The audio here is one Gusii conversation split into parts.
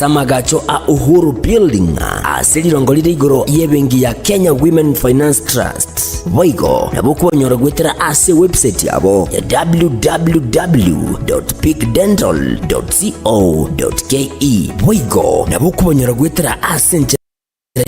Ase amagacho a Uhuru Building ase rirongo rire igoro y'ebenki ya Kenya Women Finance Trust. Boigo nabo okobanyora goetera ase ewebsite yabo ya www.peakdental.co.ke. Boigo nabo okobanyora goetera ase enchera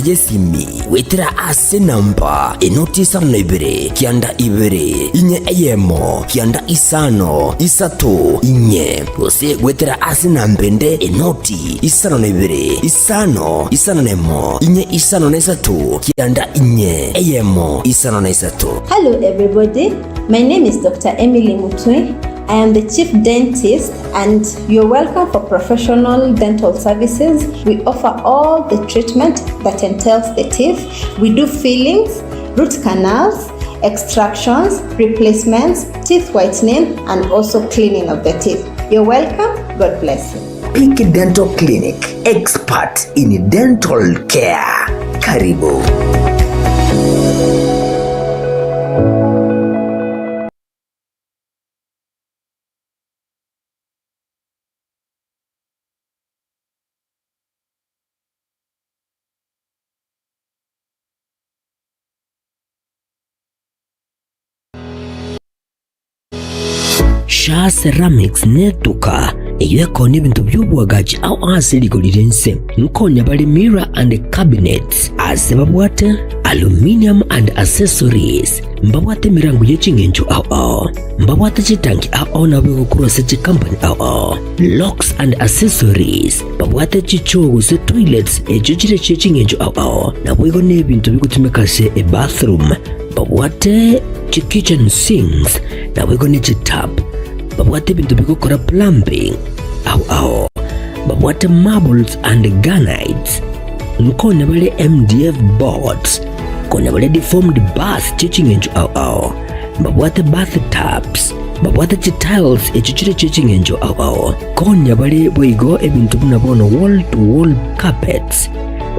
y'esimi goetera ase enamba enoti isano na ibere kianda ibere inye eyemo kianda isano isato inye gose goetera ase enamba ende enoti isano na ibere isano isano na emo inye isano na isato kianda inye eyemo isano na isato. Hello everybody, my name is Doctor Emily Mutwe, I am the chief dentist and you're welcome for professional dental services. We offer all the treatment that entails the teeth. We do fillings, root canals, extractions, replacements, teeth whitening and also cleaning of the teeth. You're welcome. God bless you. Peak Dental Clinic, expert in dental care. Karibu. Shaa Ceramics netuka eyio ekoonia ebinto bi'oboagachi ao ase rigori ri'ense. Nkonya bare mirror and cabinets ase babwate aluminium and accessories. Mbabwate emerango ye ching'encho ao ao. Mbabwate chitanki ao ao nabo egokorwa ase chikampani ao ao. Locks and accessories. Babwate chichoo gose toilets echio chire chie ching'encho ao ao. Naboigo nebinto bigotumeka ase ebathroom. Babwate chikitchen sinks naboigo ne chitap. Babwate ebinto bigokora plumbing ao ao. Babwate marbles and granites. Nkonya bare MDF boards. Konya bare deformed bath chie ching'encho ao ao. Mbabwate bath tubs. Babwate chitiles echio chire chie ching'encho ao ao. Konya bare boigo ebinto buna bono wall to wall carpets.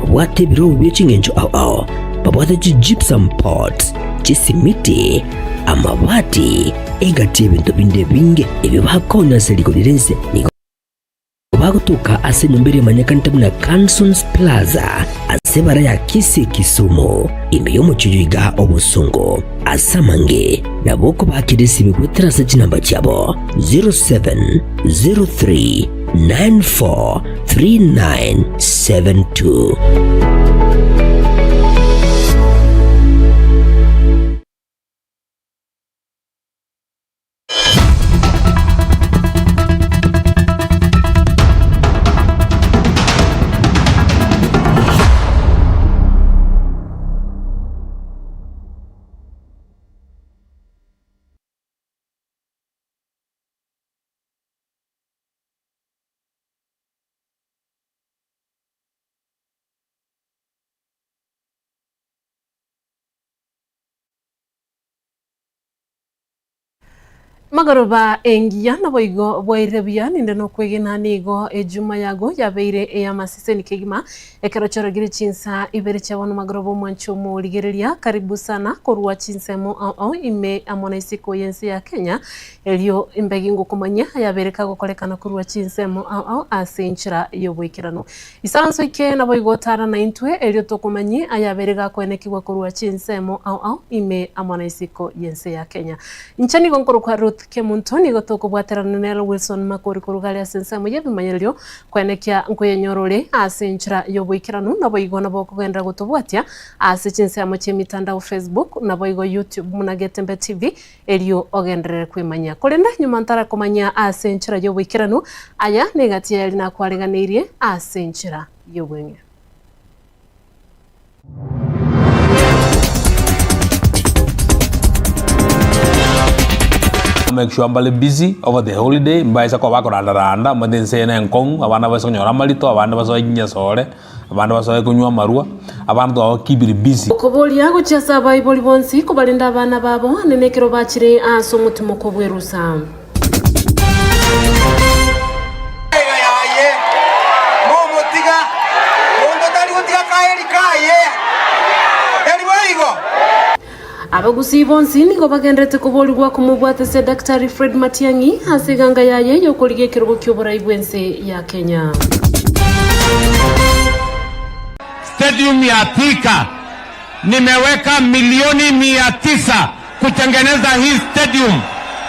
Babwate ebirobu bie ching'encho ao ao. Babwate chi-gypsum pots, chisimiti, amabati, egati y'ebinto binde ebinge ebio bakonya ase rigori ri'ense. Nigo bagotoka ase enyomba eria emanyekanete buna Cansons Plaza ase ebara ya Kisii Kisumu, ime y'omochie oyo iga obosongo. Ase amange nabo okobakera esimi goetera ase chinamba chiabo 0703 943972. Magoroba engiya naboigo bwairire buya ninde nokwegena nigo ejuma yago yabeire eyamaseseni kegima ekero chiorogire chinsa ibere chia bono magoroba omwanchi omorigereria karibu sana korwa chinsemo ao ao ime amo na isiko yense ya Kenya Erio imbegi ngokomanyia ayabeire kagokorekana korwa chinsemo ao ao ase enchera y'oboikeranu. Isaranso ike naboigo tara naintwe, erio tokomanyie ayabeire gakoenekigwa korwa chinsemo ao ao ime amo na isiko y'ense ya Kenya. Inche nigo nkorokwa Ruth Kemunto, nigo tokobwaterana nere Wilson Makori korwa gare ase ensemo y'ebimanyererio koenekia nkoyenyora ore ase enchera y'oboikeranu naboigo nabo okogenderera gotobwatia ase chinsemo chi'emitandao Facebook naboigo YouTube buna Getembe TV erio ogenderere kwemanyia. Korende nyuma ntarakomanyia ase enchera y'oboikeranu, aya negati y'aria nakwareganeirie ase enchera y'obweng'e. Make sure mbare busy over the holiday, mbaisa koba bakoranda randa, omanyete ense eye nenkong'u, abana baise konyora amarito, abande basoe chinyasore. Abande basoe konywa amarwa, abande twabakibire busy. Okoboria gochia ase abaibori bonsi kobarenda abana babo ane nekero bachire ase omotimoko bw'erusa. Magega yaye, momotiga, monto tari gotiga kaeri kaye. Tari boigo? Abagusii bonsi nigo bagenderete koborigwa komobwatesia Daktari Fred Matiang'i ase eganga yaye y'okorigia ekerogo ki'oborai bw'ense ya Kenya. Stadium ya Thika nimeweka milioni 900 kutengeneza hii stadium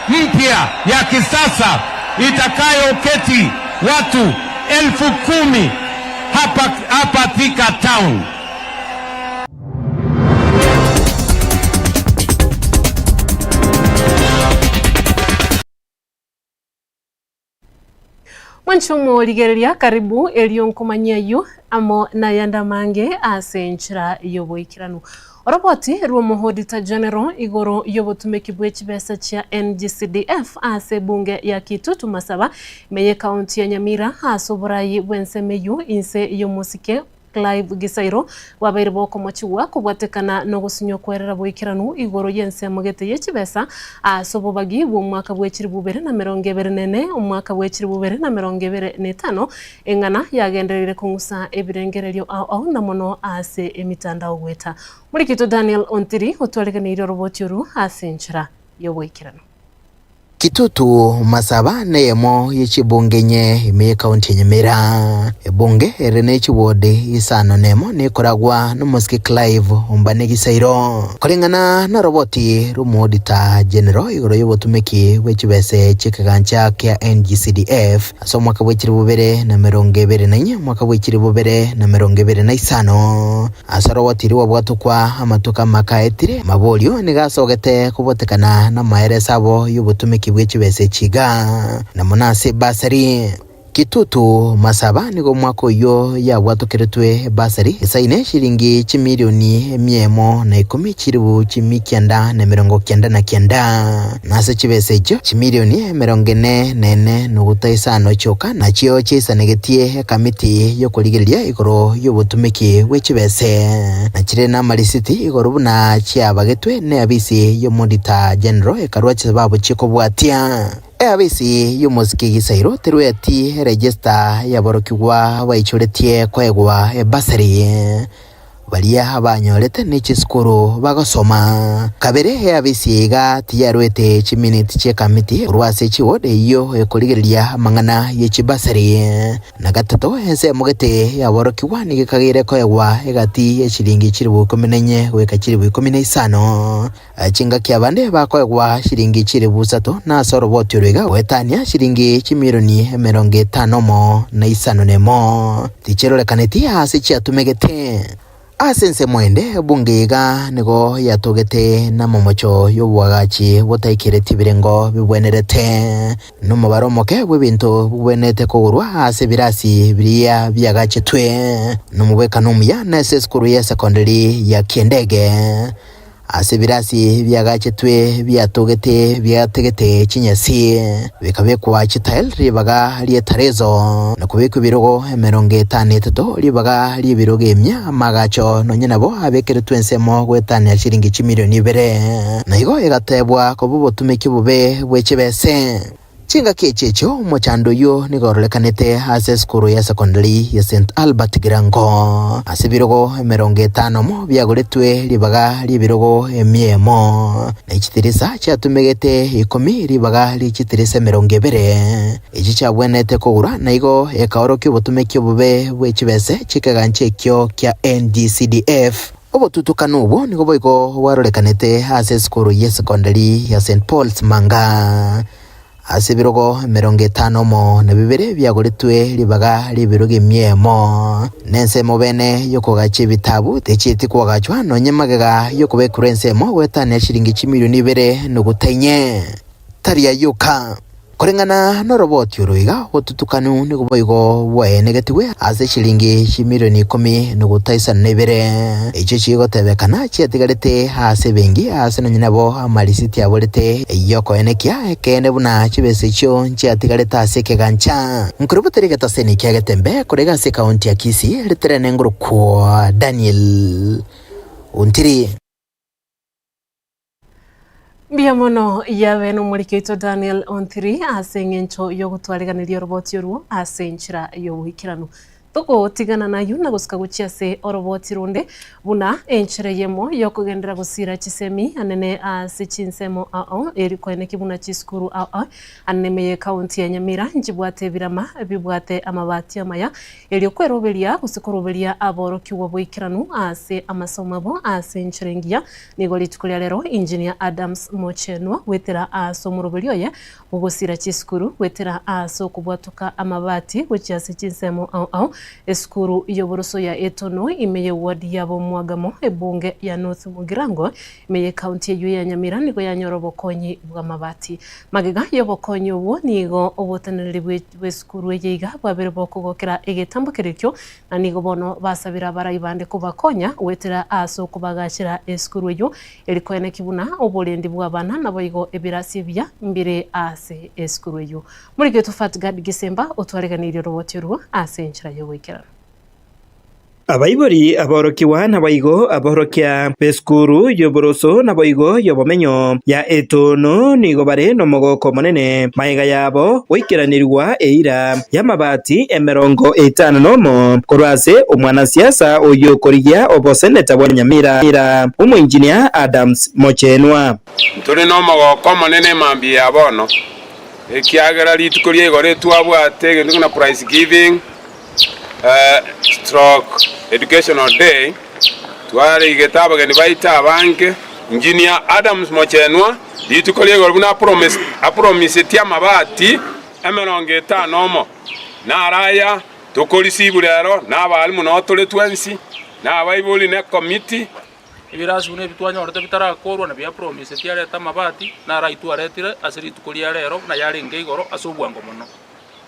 mpya ya kisasa itakayoketi watu 10,000 hapa Thika town. Mwanche omorigereria karibu erio nkomanyia ayio amo nayande amange ase enchera y'oboikeranu. Oroboti rw'omohodita General igoro y'obotumeki bwe chibesa chia NGCDF ase ebunge ya Kitutu Masaba ime y'ekaunti ya Nyamira ase oborayi bw'ensemo eyio inse y'omosike Clive Gisairo bwabaire bokomochigwa kobwatekana nogosunywa kwerera boikeranu igoro y'ensemo gete ye chibesa ase obobagi bw'omwaka bwe chilifu ibere na emerongo ebere na ene omwaka bwe chilifu ibere na emerongo ebere na etano, eng'ana yagendereire kong'usa ebirengererio ao ao na mono ase emitandao goeta. Morikito Daniel Ontiri otwareganeirie oroboti oru ase enchera y'oboikeranu. Kitutu Masaba neyemo ye chibunge inye ime y'ekaunti ya Nyamira. Ebunge ere ne chiwodi isano nemo nekoragwa nomosike Clive Ombane Gisairo. Koreng'ana noroboti rw'Omoodita General igoro y'obotumeki bwe chibese chi'ekegancha kia NGCDF ase omwaka bwe chilifu bibere na emerongo ebere na inye omwaka bwe chilifu bibere na emerongo ebere na isano. Ase orogoti rw'obwatokwa amatuko amake aetire, amaborio nigo asogete kobotekana namaereso abo y'obotumeki bwe chibesa echi iga, na mono ase ebasari. Kitutu Masaba nigo omwaka oyio yabwatokeretwe ebasari esaine shilingi chimilioni emia emo na ikomi chilifu chimia kianda na emerongo kianda na kianda. Na ase chibesa echio chimilioni emerongo ene na ene nuguta isano chioka nachio chiaisanegetie ekamiti y'okorigereria igoro y'obotumeki bwe chibese, na chire namarisiti igoro buna chiabagetwe neabisi y'Omodita General ekarua chisababu chi'okobwatia. Eabisi y'omosike Gisairo terweti eregista y'aborokigwa baichoretie koegwa ebasari. Baria abanyorete ne chisukuru bagosoma. Kabere eabisi iga tiyarwete chiminiti chi'ekamiti korwa ase chiward eyio ekorigereria amang'ana ye chibasari. Na gatato ensemo gete y'aborokigwa nigo ekageire koegwa egati ye chiringi chilifu ikomi na inye goika chilifu ikomi na isano. Chingaki abande bakoegwa chiringi chilifu isato na ase oroboti oro iga goetania chiringi chimilioni emerongo etano omo na isano nemo tichirorekaneti aase chiatumegete. Ase ensemo ende ebunge iga nigo yatogete namamocho y'oboagachi botaikeretie ebirengo bibwenerete, na omobaro omoke bw'ebinto bibwenerete kogorwa ase ebirasi biria biagachetwe nomobwekano omuya na ase esukuru y'esekondari ya Kiendege. Ase ebirasi biagachetwe biatogete biategete chinyasi, bikabekwa chitael ribaga ri'etareso, na kobekwa ebirogo emerongo etano etato ribaga ri'ebirogo emia, amaagacho nonya nabo abekeretwe ensemo goetania chiringi chimilioni ibere. Na igo egatebwa koba obotumeki obobe bwe chibese. Chingaki echi echio omochando oyio nigo ororekanete ase esukuru ya sekondari ya St Albert Girango, ase ebirogo 50 mo biagoretwe ribaga ri'ebirogo emia emo, na chitirisa chiatumegete ikomi ribaga rie chitirisa 20, echi chiabwenerete kogurwa, na igo ekaorokia obotumeki obobe bwe chibese chi'ekegancha ekio kia NGCDF. Obotutukanu obwo nigo boigo bwarorekanete ase esukuru y'esekondari ya St Paul's Manga. Ase ebirogo 50 omo na bibere biagoretwe ribaga ri'ebirogo emia emo, na ensemo bene y'okogacha ebitabu techieti koagachwa nonye magega y'okobekerwa ensemo goetania chiringi chimilioni ibere noguta inye. Tari ayio oka. Koreng'ana noroboti oro iga, obotutukanu nigo boigo bwaenegetigwe ase chiringi chimilioni ikomi noguta isano na ibere, echio chigotebekana chiatigarete ase ebenki ase nonya nabo amarisiti aborete y'okoenekia ekeene buna chibesa echio nchiatigarete ase ekegancha. Nkoroboteri egetaseni kia Getembe korega ase ekaunti ya Kisii riterene ngorokwa Daniel Ontiri. Mbuya mono yabe nomoriki oito Daniel Ontiri ase eng'encho y'ogotwariganeria oroboti orwo ase enchera y'oboikeranu. Togotigana nayio na gosuka gochia ase oroboti ronde buna enchera eyemo y'okogenderera gosiira chisemi anene ase chinsemo ao eri koeneki buna chisukuru ao anene ime y'ekaunti ya Nyamira nchibwate ebirama bibwate amabati amaya erio kweroberia gose koroberia aborokigwa boikeranu ase amasomo abo ase enchera engiya. Nigo rituko ria rero Engineer Adams Mochenwa goetera ase omoroberi oye Ogosira chisukuru goetera aase okobwatoka amabati gochia ase chinsemo ao ao, esukuru y'oboroso ya Etono ime ye ward ya Bomwagamo ebunge ya North Mugirango ime ye county eyio ya Nyamira nigo yanyora obokonyi bw'amabati. Magega y'obokonyi obwo nigo oboteneneri bw'esukuru eye iga bwabere bokogokera egetambo kerekio na nigo bono basabire abarai bande kobakonya goetera aase okobagachera esukuru eyio Eri koeneki buna oborendi bw'abana naboigo ebirasi ebiya mbire ase esukuru eyio. Morigetu Fatgard Gisemba otwareganeirie oroboti orwo ase enchera y'ogoikeranu. Abaibori, aborokigwa, naboigo aborokia b'esukuru y'oboroso naboigo y'obomenyo ya etono nigo bare nomogoko omonene magega yabo goikeranigwa eira y'amabati emerongo etano nomo korwa ase omwanasiasa oyio okorigia oboseneta bwa Nyamira, Omoinjinia Adams Mochenwa. Ntore nomogoko omonene mambia ya bono, ekiagera rituko ria igoro etwabwate egento buna prize giving stroke educational day, twareigete abageni baito abange. Engineer Adams Mochenwa rituko ria igoro buna apromisetie amabati 51, naro aya tokorisibu rero, na abalimu nao tore twensi, na abaibori na ekomiti. Ebirasi buna ebi twanyorete bitarakorwa na biapromiseti arete amabati, naro ayio twaretire ase rituko ria rero buna yarenge igoro ase obwango mono.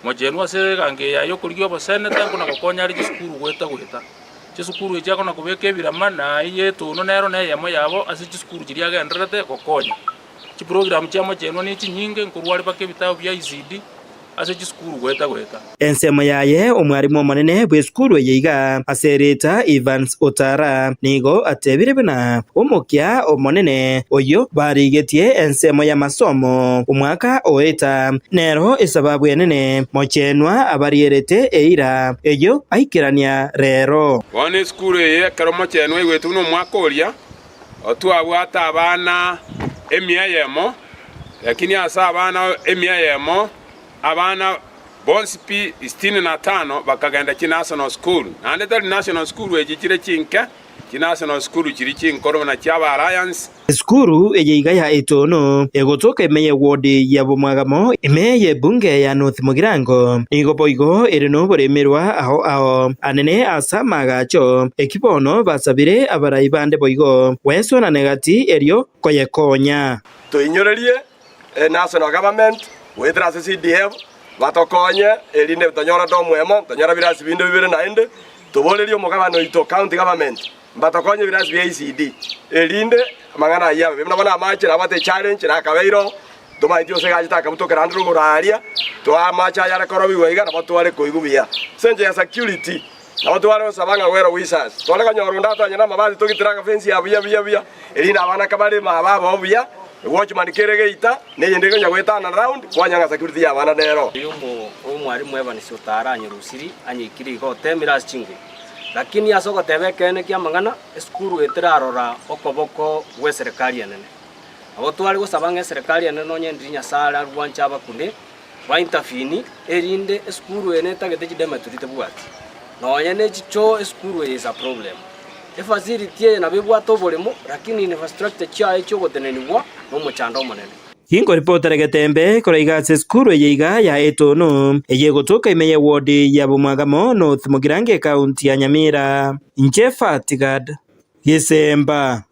Mochenwa ase egango eye yaye okorigia oboseneta nkona gokonya are chisukuru goeta goeta. Chisukuru echi akona kobeka ebirama na eye etono nero neyemo yabo ase chisukuru chiria agendererete gokonya. Chiprogramu chia mochenwa ne chinyinge, nkorwa are mpaka ebitabu bia ECD ase chisukuru goeta goeta. Ensemo yaye omwarimu omonene bw'esukuru eye iga ase erieta Evans Otara nigo atebire buna omokia omonene oyio barigetie ensemo y'amasomo omwaka oeta nero esababu enene mochenwa abarierete eira eyio aikerania rero. Bono esukuru eye ekero mochenwa aigwete buna omwaka oria Otwabwate abana emia eyemo, lakini ase abana emia eyemo, abana bonsi pi sitini na tano bakagenda chinational school. Naende tari national school echi chire chinke, chinational school chiria chinkoro buna chiaba Alliance. Esukuru eye iga ya Etono egotoka ime ye ward ya Bomwagamo ime ye bunge ya North Mugirango nigo boigo ere noboremerwa ao ao anene ase amaagacho Eki bono basabire abarai bande boigo gwesonane gati erio koyekonya. Toinyorerie National Government goetera ase CDF batokonye erinde tonyore domwemo, tonyore birasi binde bibere naende, toborerie omogabane oito County Government mbatokonye ebirasi bia ECD erinde amang'ana ayio abe. Buna bono amache nabwate echallenge nakabeire oo, tomaeti gose egachete akabutokera ande rogoro aaria, toa amache aya are korobigwa iga nabo tware koigwa buya. Ase enchera ya security. Nabo tware gosaba ng'a well wishes tware konyora onde atonyore amabati togitire agafensi ya buya buya buya, erinde abana kabarema aba abao buya, ewatchman kere geita, na eyende ekonya goetana round, kwanyora ng'a security ya abana nero. Oyo omwarimu Evans otara anyerusiri anyeikire iga otemire ase chinguru. Lakini ase ogoteba ekeene ki'amang'ana, esukuru eye terarora okoboko gw'eserekari enene. Nabo tware gosaba ng'a eserekari enene nonye ndiri Nyasae are arwanche abakune, ba intervene erinde esukuru eye netagete chidormitory tebwati. Nonye ne chichoo esukuru eye is a problem. Efacility eye nabo ebwate oboremo lakini infrastructure chiaye chiogotenenigwa nomochando omonene. Ginkoripotera getembe korwa iga ase esukuru eye iga ya Etono, eye egotoka ime ye ward ya Bomwagamo North Mugirango ekaunti ya Nyamira. Inche Fatgad Gisemba.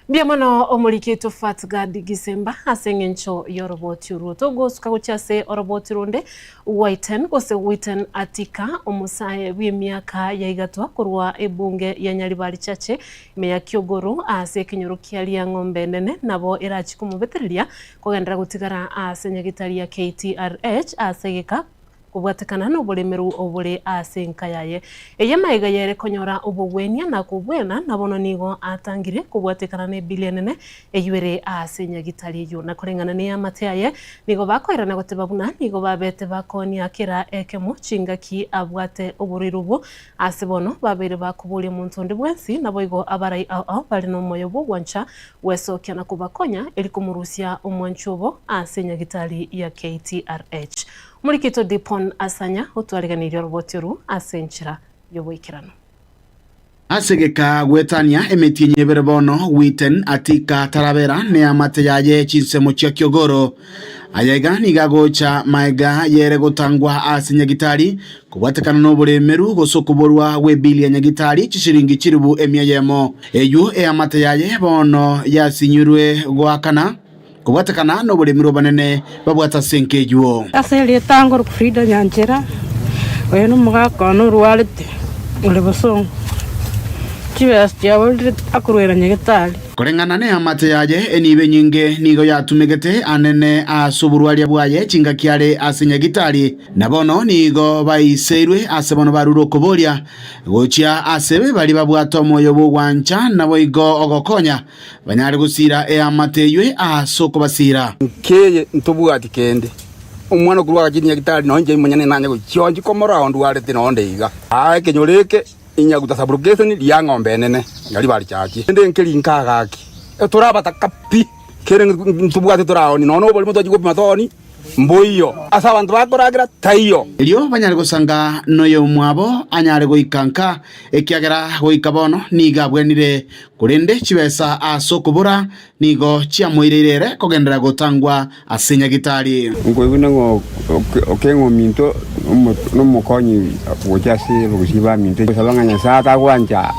Mbuya mono omoriki oito Fatgad Gisemba ase eng'encho y'oroboti orwo. Togosuka gochia ase oroboti ronde, Witen gose Witen Atika, omosae bw'emiaka ya igatwa korwa ebunge ya Nyaribari Chache ime ya Kiogoro ase ekenyoro kia Riang'ombe Enene nabo erachie komobetereria kogenderera gotigara ase nyagitari ya KTRH ase egeka. kobwatekana noboremeru obore ase enka yaye. Eye maiga yere konyora obogwenia na kobwena, na bono nigo atangire kobwatekana nebili enene eyio ere ase nyagitari eyio. Na koreng'ana neamate aye, nigo bakoirana goteba buna nigo babete bakoonia kera ekemo chingaki abwate oborwaire obwo. Ase bono babeire bakoboria omonto onde bwensi, naboigo abarai ao ao bare nomoyo bw'ogwancha gwesokia na kobakonya eri komorusia omwanchi obo ase nyagitari ya KTRH. Omorikito Dipon Asanya otwariganirie oroboti oru ase enchera y'oboikeranu. Ase geka goetania emetienyi ebere bono, Witten atika tarabera neamate yaye chinsemo chia Kiogoro. Aya iga nigo agocha maega yere gotangwa ase nyagitari kobwatekana noboremeru gose okoborwa gw'ebili ya nyagitari chishiringi chilifu emia eyemo. Eywo eamate yaye bono yasinyirwe goakana Kobwatekana noboremi obonene babwate ase enka eyio. Ase erieta ngorokwa Frida Nyanchera, oyo nomogaka one orwarete ore bosongo, chibesa chiaborire akorwera nyagetari. Koreng'ana neamate yaye, enibo enyinge nigo yatumegete anene ase oborwaria bwaye chingaki are ase nyagitari, na bono nigo baiseirwe ase bono barure okoboria gochia ase baria babwate omoyo bw'ogwancha naboigo ogokonya. Banyare gosiira eamate eyio ase okobasiira. Nkeye ntobwati kende. Omwana okorwa agachia nyagitari nonya inche imonyene nanye gochia onsi komorora ondwarete nonde iga. Aa ekenyoro eke inyaguta saburokeseni ria ng'ombe enene ngari barichakie. Ende nkeri nka gaki torabataka pi kere ntobwate toraoni nonya oborimo twachia gopima tooni Mboiyo ase abanto bakoragera taiyo. Erio banyare gosanga noyomwabo anyare goika nka, ekiagera goika bono nigo abwenire, korende chibesa ase okobora nigo chiamoireire ere kogenderera gotangwa ase nyagitari. Nkoigwa ning'o okeng'ominto nomokonyi gocha ase abagusii baminto, gosaba ng'a Nyasae atagwancha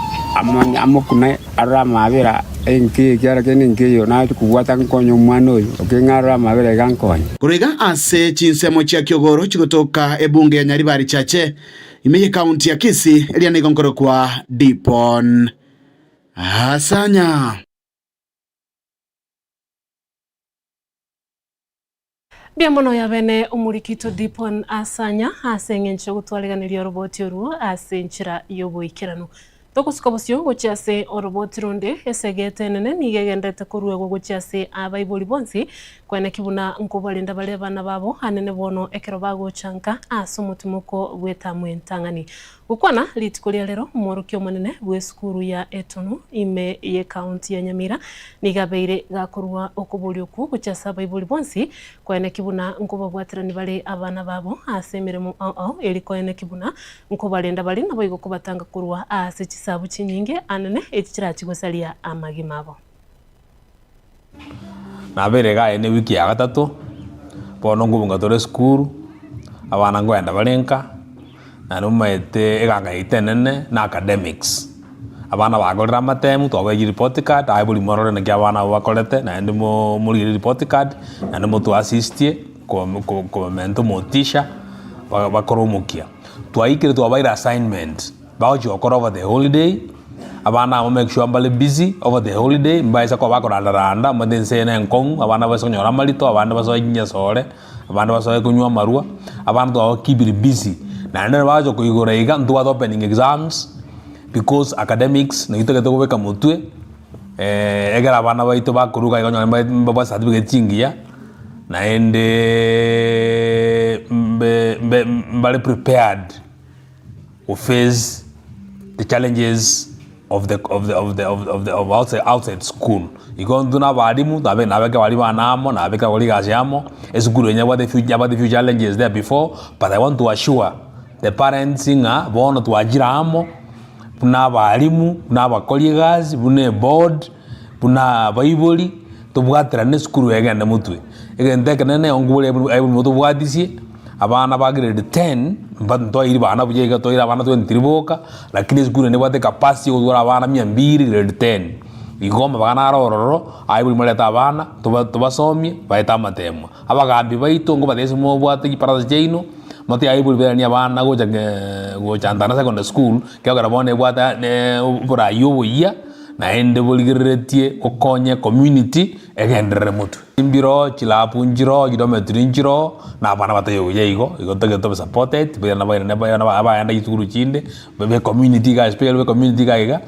amokune arore amabera enka ekiagera kende enka eyio nache kobwata nkonye omwana oyo, okeng'a arore amabera iga nkonye. Korwa iga ase chinsemo chia Kiogoro chigotoka ebunge ya Nyaribari Chache, ime y'ekaunti ya Kisii, eria nigo nkorokwa Dipon Asanya. Mbuya mono yabene omorikito Dipon Asanya ase eng'encho y'ogotwariganeria oroboti orwo ase enchera y'oboikeranu. Togosuka bosio gochia ase oroboti ronde, esegete enene nigo egenderete koruegwa gochia ase abaibori bonsi, koeneki buna nkobarenda bare abana babo anene bono ekero bagocha nka ase omotimoko bw'etamu entang'ani. Gokwana rituko ria rero, omworokia omonene bw'esukuru ya Etonu ime y'ekaunti ya Nyamira nigo abeire gakorua okoboria okwo gochia ase abaibori bonsi koeneki buna nkobabwaterani bare abana babo ase emeremo ao ao eri koeneki buna nkobarenda bare naboigo kobatanga korwa ase chisabu chinyinge anene echi chirachi gosaria amagima abo. Nabeire iga aye ne ewiki ya gatato, bono nkobunga tore esukuru, abana nkoenda bare nka, naende omanyete eganga yaito enene na academics. Abana bakorire amatemu, twabaeire report card, aye bori morore naki abana abo bakorete, naende mo morigererie report card, naende motoassistie ko ko kobamenta omotisha, ba bakore omokia. Twaikire twabaire assignment. Bagochia gokora over the holiday, abana aba make sure mbare busy over the holiday, mbaisa koba bakoranda randa, omanyete ense eye nenkong'u, abana baise konyora amarito, abande basoe chinyasore, abande basoe konywa amarwa, abana twaba keepire busy. Naende nabo bagocha koigora iga, ntobwate opening exams, because academics naki totagete kobeka motwe, ekero abana baito bakoruga iga onyore mbae mbabwate certificate chingiya, naendeeee mbe mbe mbare prepared. go face the challenges of the of the of the of of the of outside outside school. Igo intwe na abalimu nabe nabeke baria bana amo, nabeke abakori egasi amo, esukuru eye yabwate few yabwate few challenges there before, but I want to assure the parents ng'a bono twachire amo, buna abalimu, buna abakori egasi, buna eboard, buna abaibori, tobwaterane esukuru eye egende motwe. Egento ekenene onkobori aye tobwatisie. Abana ba grade ten, mba ntwairi bana buya iga twaire abana 23 boka, lakini esukuru eye nebwate ecapacity ya gotwara abana mia mbiri grade ten. Igo amabaga naro ororo, aye bori morete abana, toba tobasomie, baete amatemwa. Abagambi baito nkobatebia ase mobwate chibarasa chiaino, motebi abaibori bairanie abana gocha gocha Ntanda secondary school, ekiagera bono ebwate oborai oboyia. naende borigereretie gokonya ecommunity egenderere motwe. Mbiroo, chilabu nchiroo, chidometiri nchiroo, na abana bataiyo buya igo, igo totagete tobe supported, bairane bairane bairane abaende chisukuru chinde, babe ecommunity iga especially ecommunity iga iga,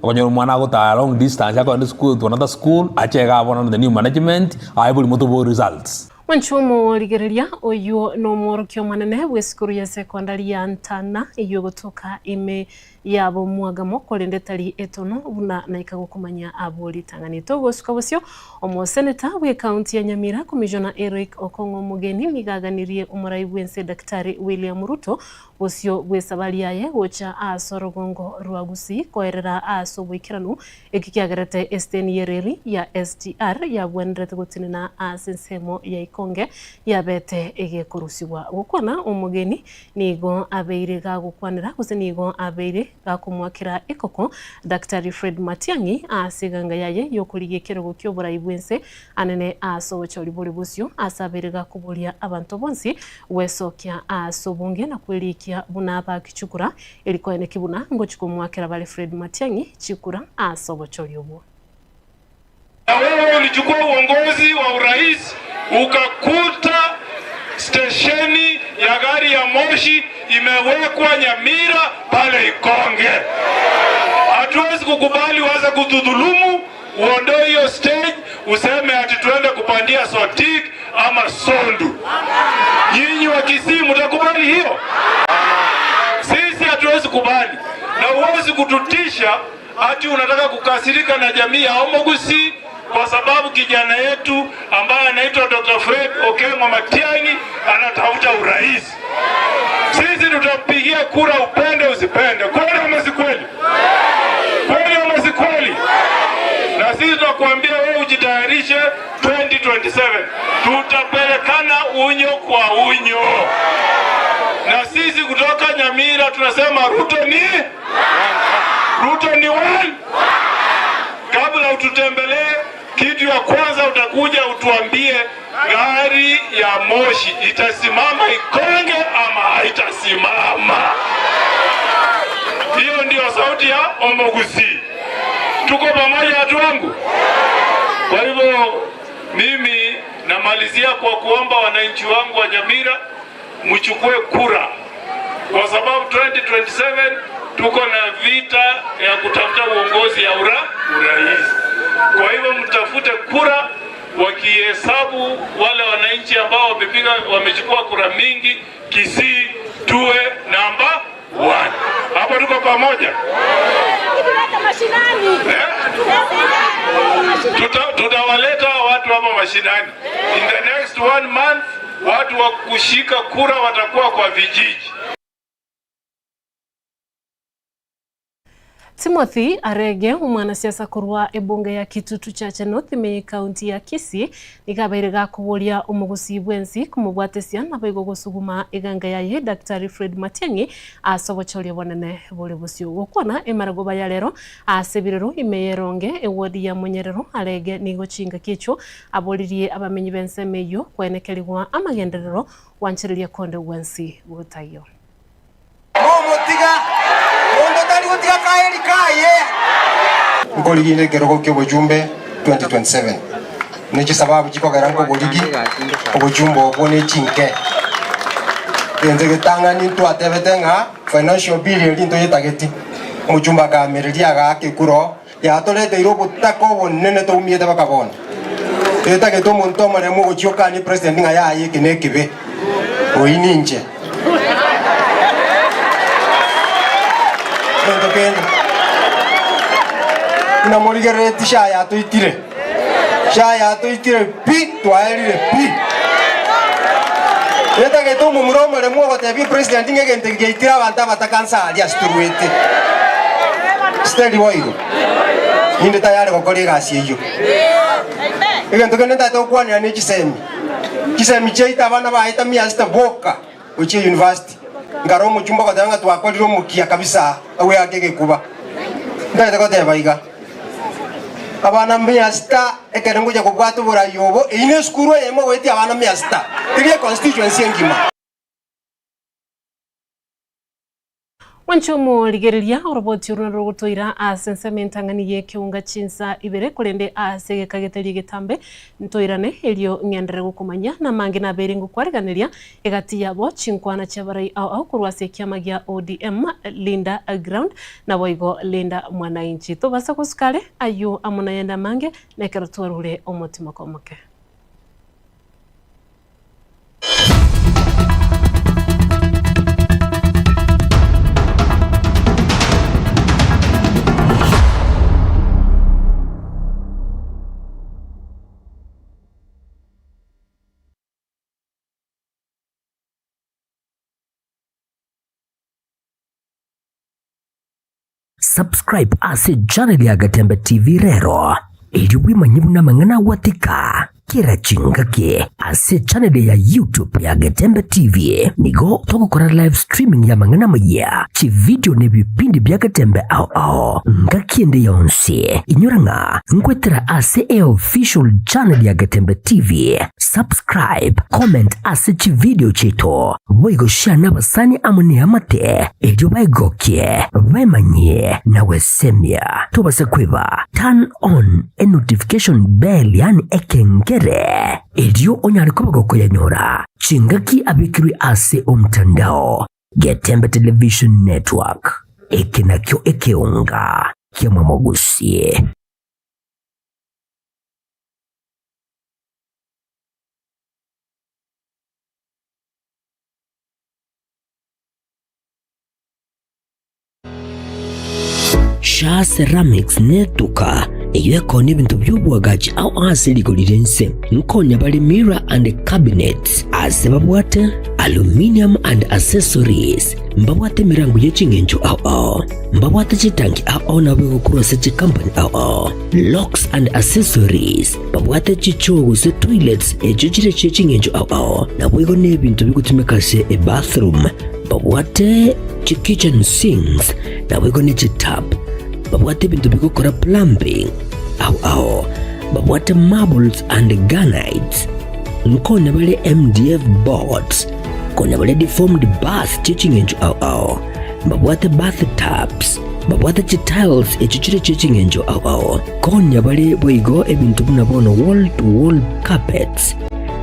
okonyora omwana agotara long distance akogenda esukuru to another school, ache iga abwo bono the new management, aye bori motoboe results. Mwanche omorigereria oyio nomworokia omonene bw'esukuru ya sekondari ya Ntana eyio egotoka ime yabomwagamo korende tari etono buna naika gokomanya abwo ritang'ani. Togosuka bosio, omoseneta bw'ecounty ya Nyamira Commissioner Eric Okong'o Omogeni nigo aganirie omorai bw'ense Daktari William Ruto bosio bw'esabari yaye gocha ase orogongo rwa Gusii koerera ase oboikeranu Eki kiagerete esiteni y'ereri ya SGR yabwenerete gotenena ase ensemo ya Ikonge yabete egekorusigwa. Gokwana omogeni nigo abeire gagokwanera gose nigo abeire gakomoakera ekoko Daktari Fred Matiang'i ase eganga yaye y'okorigia ekerogo ki'oborai bw'ense anene ase obochori bore bosio ase abeire gakoboria abanto bonsi gwesokia ase obonge na kwerikia buna abakichukura Eri koeneki buna ngochia komoakera bare Fred Matiang'i chikura ase obochori obwo. Na wewe ulichukua uongozi wa urais ukakuta stesheni ya gari ya moshi imewekwa Nyamira pale Ikonge. Hatuwezi kukubali uanze kutudhulumu, uondoe hiyo stage, useme ati tuende kupandia Sotik ama Sondu. Nyinyi wa Kisii mtakubali hiyo? Sisi hatuwezi kubali, na huwezi kututisha ati unataka kukasirika na jamii ya Omogusi kwa sababu kijana yetu ambaye anaitwa Dr. Fred Okengo Matiang'i anatafuta urais. Sisi tutampigia kura upende usipende. Kweli ama si kweli? Kweli ama si kweli? Na sisi tunakuambia wewe ujitayarishe 2027 tutapelekana unyo kwa unyo, na sisi kutoka Nyamira tunasema Ruto ni Ruto ni one. Kabla ututembelee, kitu ya kwanza utakuja utuambie gari ya moshi itasimama Ikonge ama haitasimama. Hiyo ndio sauti ya Omogusi. Tuko pamoja watu wangu? Kwa hivyo mimi namalizia kwa kuomba wananchi wangu wa Nyamira mchukue kura, kwa sababu 2027 tuko na vita ya kutafuta uongozi ya ura urais. Kwa hivyo mtafute kura, wakihesabu wale wananchi ambao wamepiga wamechukua kura mingi, Kisii tuwe namba one. Hapo tuko pamoja eh? Tutawaleta watu hapa mashinani in the next one month. Watu wa kushika kura watakuwa kwa vijiji. Timothy Arege, omwanasiasa korwa ebunge ya Kitutu Chache North ime y'ecounty ya Kisii, nigo abeire gakoboria omogusii bwensi komobwatesia naboigo gosuguma eganga yaye Daktari Fred Matiang'i ase obochoria obonene bore bosio. Gokwana emaragoba ya rero ase ebirero ime y'eronge eward ya Monyerero, Arege nigo chingaki echio aboririe abamenyi b'ensemo eyio koenekerigwa amagenderero gwanchereria konde gwensi gotaiyo. Momotiga, monto tari gotiga kaeri kaye. Nkoriginde ekerogo ki'obochumbe 2027 Ne chisababu chikogera nkoborigi obochumbe obwo ne chinke. Gento egetang'ani ntwatebete ng'a financial bill eria ntoyetageti. Omochumbe akaamereria agaaka ekura oo, yatoreteire obotaka obonene toumiete baka bono. Etagete omonto omoremu ogochia okanie president ng'a yaya eke nekebe. Oyio ninche. Gento kende, buna morigereretie sha yatoitire, sha yatoitire pi, twaerire pi. Etagete omomura omoremu ogotebia president ng'a egento eke giaitire abanto abataka nsa aria ase torwete. Siteri boigo. Ninde tayari gokora egasi eyio. Egento kende ntagete gokwanera ne chisemi. Chisemi chiaito abana baye tamiasete boka gochia university. Nkare omochumba ogoteba ng'a twakorire omokia kabisa agwo eake egekuba. Ntagete goteba iga, abana mia sita ekero ngocha kobwata oborai obo, eyio ne esukuru eyemo egoetia abana mia sita, teri econstituency engima. Mwanche omorigereria, oroboti orwo narwo rogotoira ase ensemo entang'ani y'ekeunga chinsa ibere, korende ase egeka getari egetambe ntoirane, erio ng'enderere gokomanyia namange nabeire ngokwariganeria egati yabo chinkwana chi'abarai ao ao korwa ase ekiama gia ODM, Linda Ground, naboigo Linda Mwananchi. Tobasa gosuka are ayio amo nayande amange, nekero twarure omotimoko omoke. Subscribe ase channel ya Gatembe TV rero, erio bwemanye buna amang'ana agwatika kera chingaki ase channel ya YouTube ya Getembe TV. Nigo togokora live streaming ya amang'ana amayia, chividio na ebipindi bia Getembe ao ao ngaki ende yonsi. Inyora ng'a nkwetera ase eofficial channel ya Getembe TV. Subscribe, comment ase chividio chiaito, boigo share nabasani amo neamate erio baegokie, bemanyie na gwesemia. Tobase kweba turn on enotification bell yaani ekengere erio onyare koba gokoyanyora chingaki abekirwe ase omtandao. Getembe Television Network, eke nakio ekeonga ki'omomogusi. Shaa Ceramics netuka eyio ekonia ebinto bi'oboagachi ao ase rigori ri'ense. Nkonya bare mirror and cabinets ase babwate aluminium and accessories, mbabwate emerango ye ching'encho ao ao, mbabwate chitanki ao ao nabo egokorwa ase chicompany ao ao, locks and accessories, Babwate chichoo gose toilets echio chire chie ching'encho ao ao, naboigo nebinto bigotumeka ase ebathroom. Babwate chikitchen sinks, naboigo ne chitap. Babwate ebinto bigokora plumbing ao ao. Babwate marbles and granites. Nkonya bare MDF boards. Konya bare deformed bath chie ching'encho ao ao. Mbabwate bath tubs. Babwate chitiles echio chire chie ching'encho ao ao. Konya bare boigo ebinto buna bono wall to wall carpets,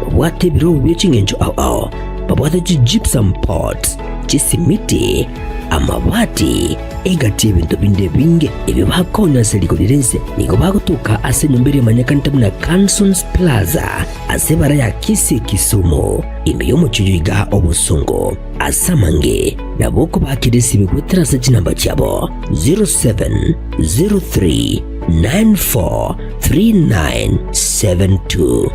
babwate ebirobu bie ching'encho ao ao, babwate chi-gypsum pots, chisimiti, amabati, egati y'ebinto binde ebinge. Ebio bakonya ase rigori ri'ense nigo bagotoka ase enyomba eria emanyekanete buna Cansons Plaza ase ebara ya Kisii Kisumu, ime y'omochie oyo iga obosongo. Ase amange nabo okobakera esibe goetera ase chinamba chiabo 0703943972.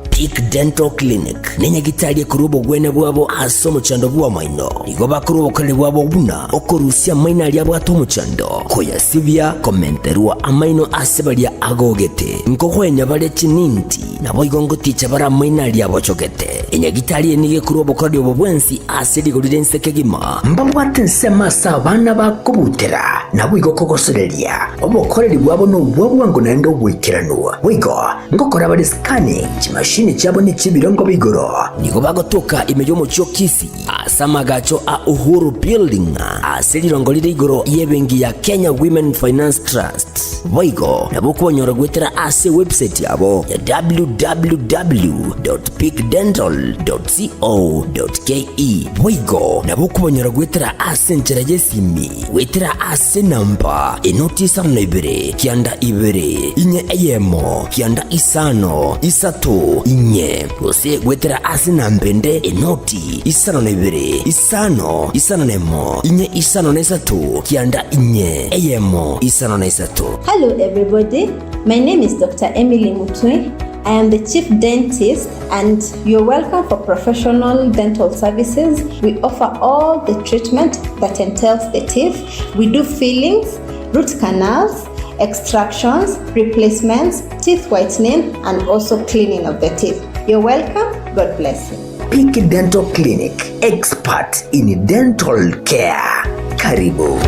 Peak Dental Clinic nenyagitari ekorwa obogwene bwabo ase omochando bw'amaino. Nigo bakorwa obokoreri bwabo buna okorusia amaino aria abwate omochando, koyasibia, komenterwa amaino ase baria agogete, nkogoenya bare chininti, naboigo ngoticha bare amaino aria abochogete. Enyagitari eye nigo ekorwa obokoreri obo bwensi ase rigori ri'ense kegima. Mbabwate ensemo ase abana bakobutera, naboigo kogosoreria. Obokoreri bwabo nobwa bwango naende oboikeranu. Boigo ngokora bare scanning, chimashini chiabo nechi'ebirengo bia igoro. Nigo bagotoka ime y'omochie o Kisii ase amagacho a Uhuru Building ase rirongo rire igoro y'ebenki ya Kenya Women Finance Trust. Boigo nabo okobanyora goetera ase ewebsite yabo ya www.peakdental.co.ke. Boigo nabo okobanyora goetera ase enchera y'esimi Goetera ase enamba enoti isano na ibere, kianda ibere, inye eyemo, kianda isano, isato, inye, gose goetera ase enamba ende enoti isano na ibere, isano, isano na emo, inye isano na isato, kianda inye, eyemo, isano na isato. Hello everybody, my name is Doctor Emily Mutwe, I am the chief dentist and you're welcome for professional dental services. We offer all the treatment that entails the teeth. We do fillings, root canals, extractions, replacements, teeth whitening and also cleaning of the teeth. You're welcome. God bless you. Peak Dental Clinic, expert in dental care. Karibu.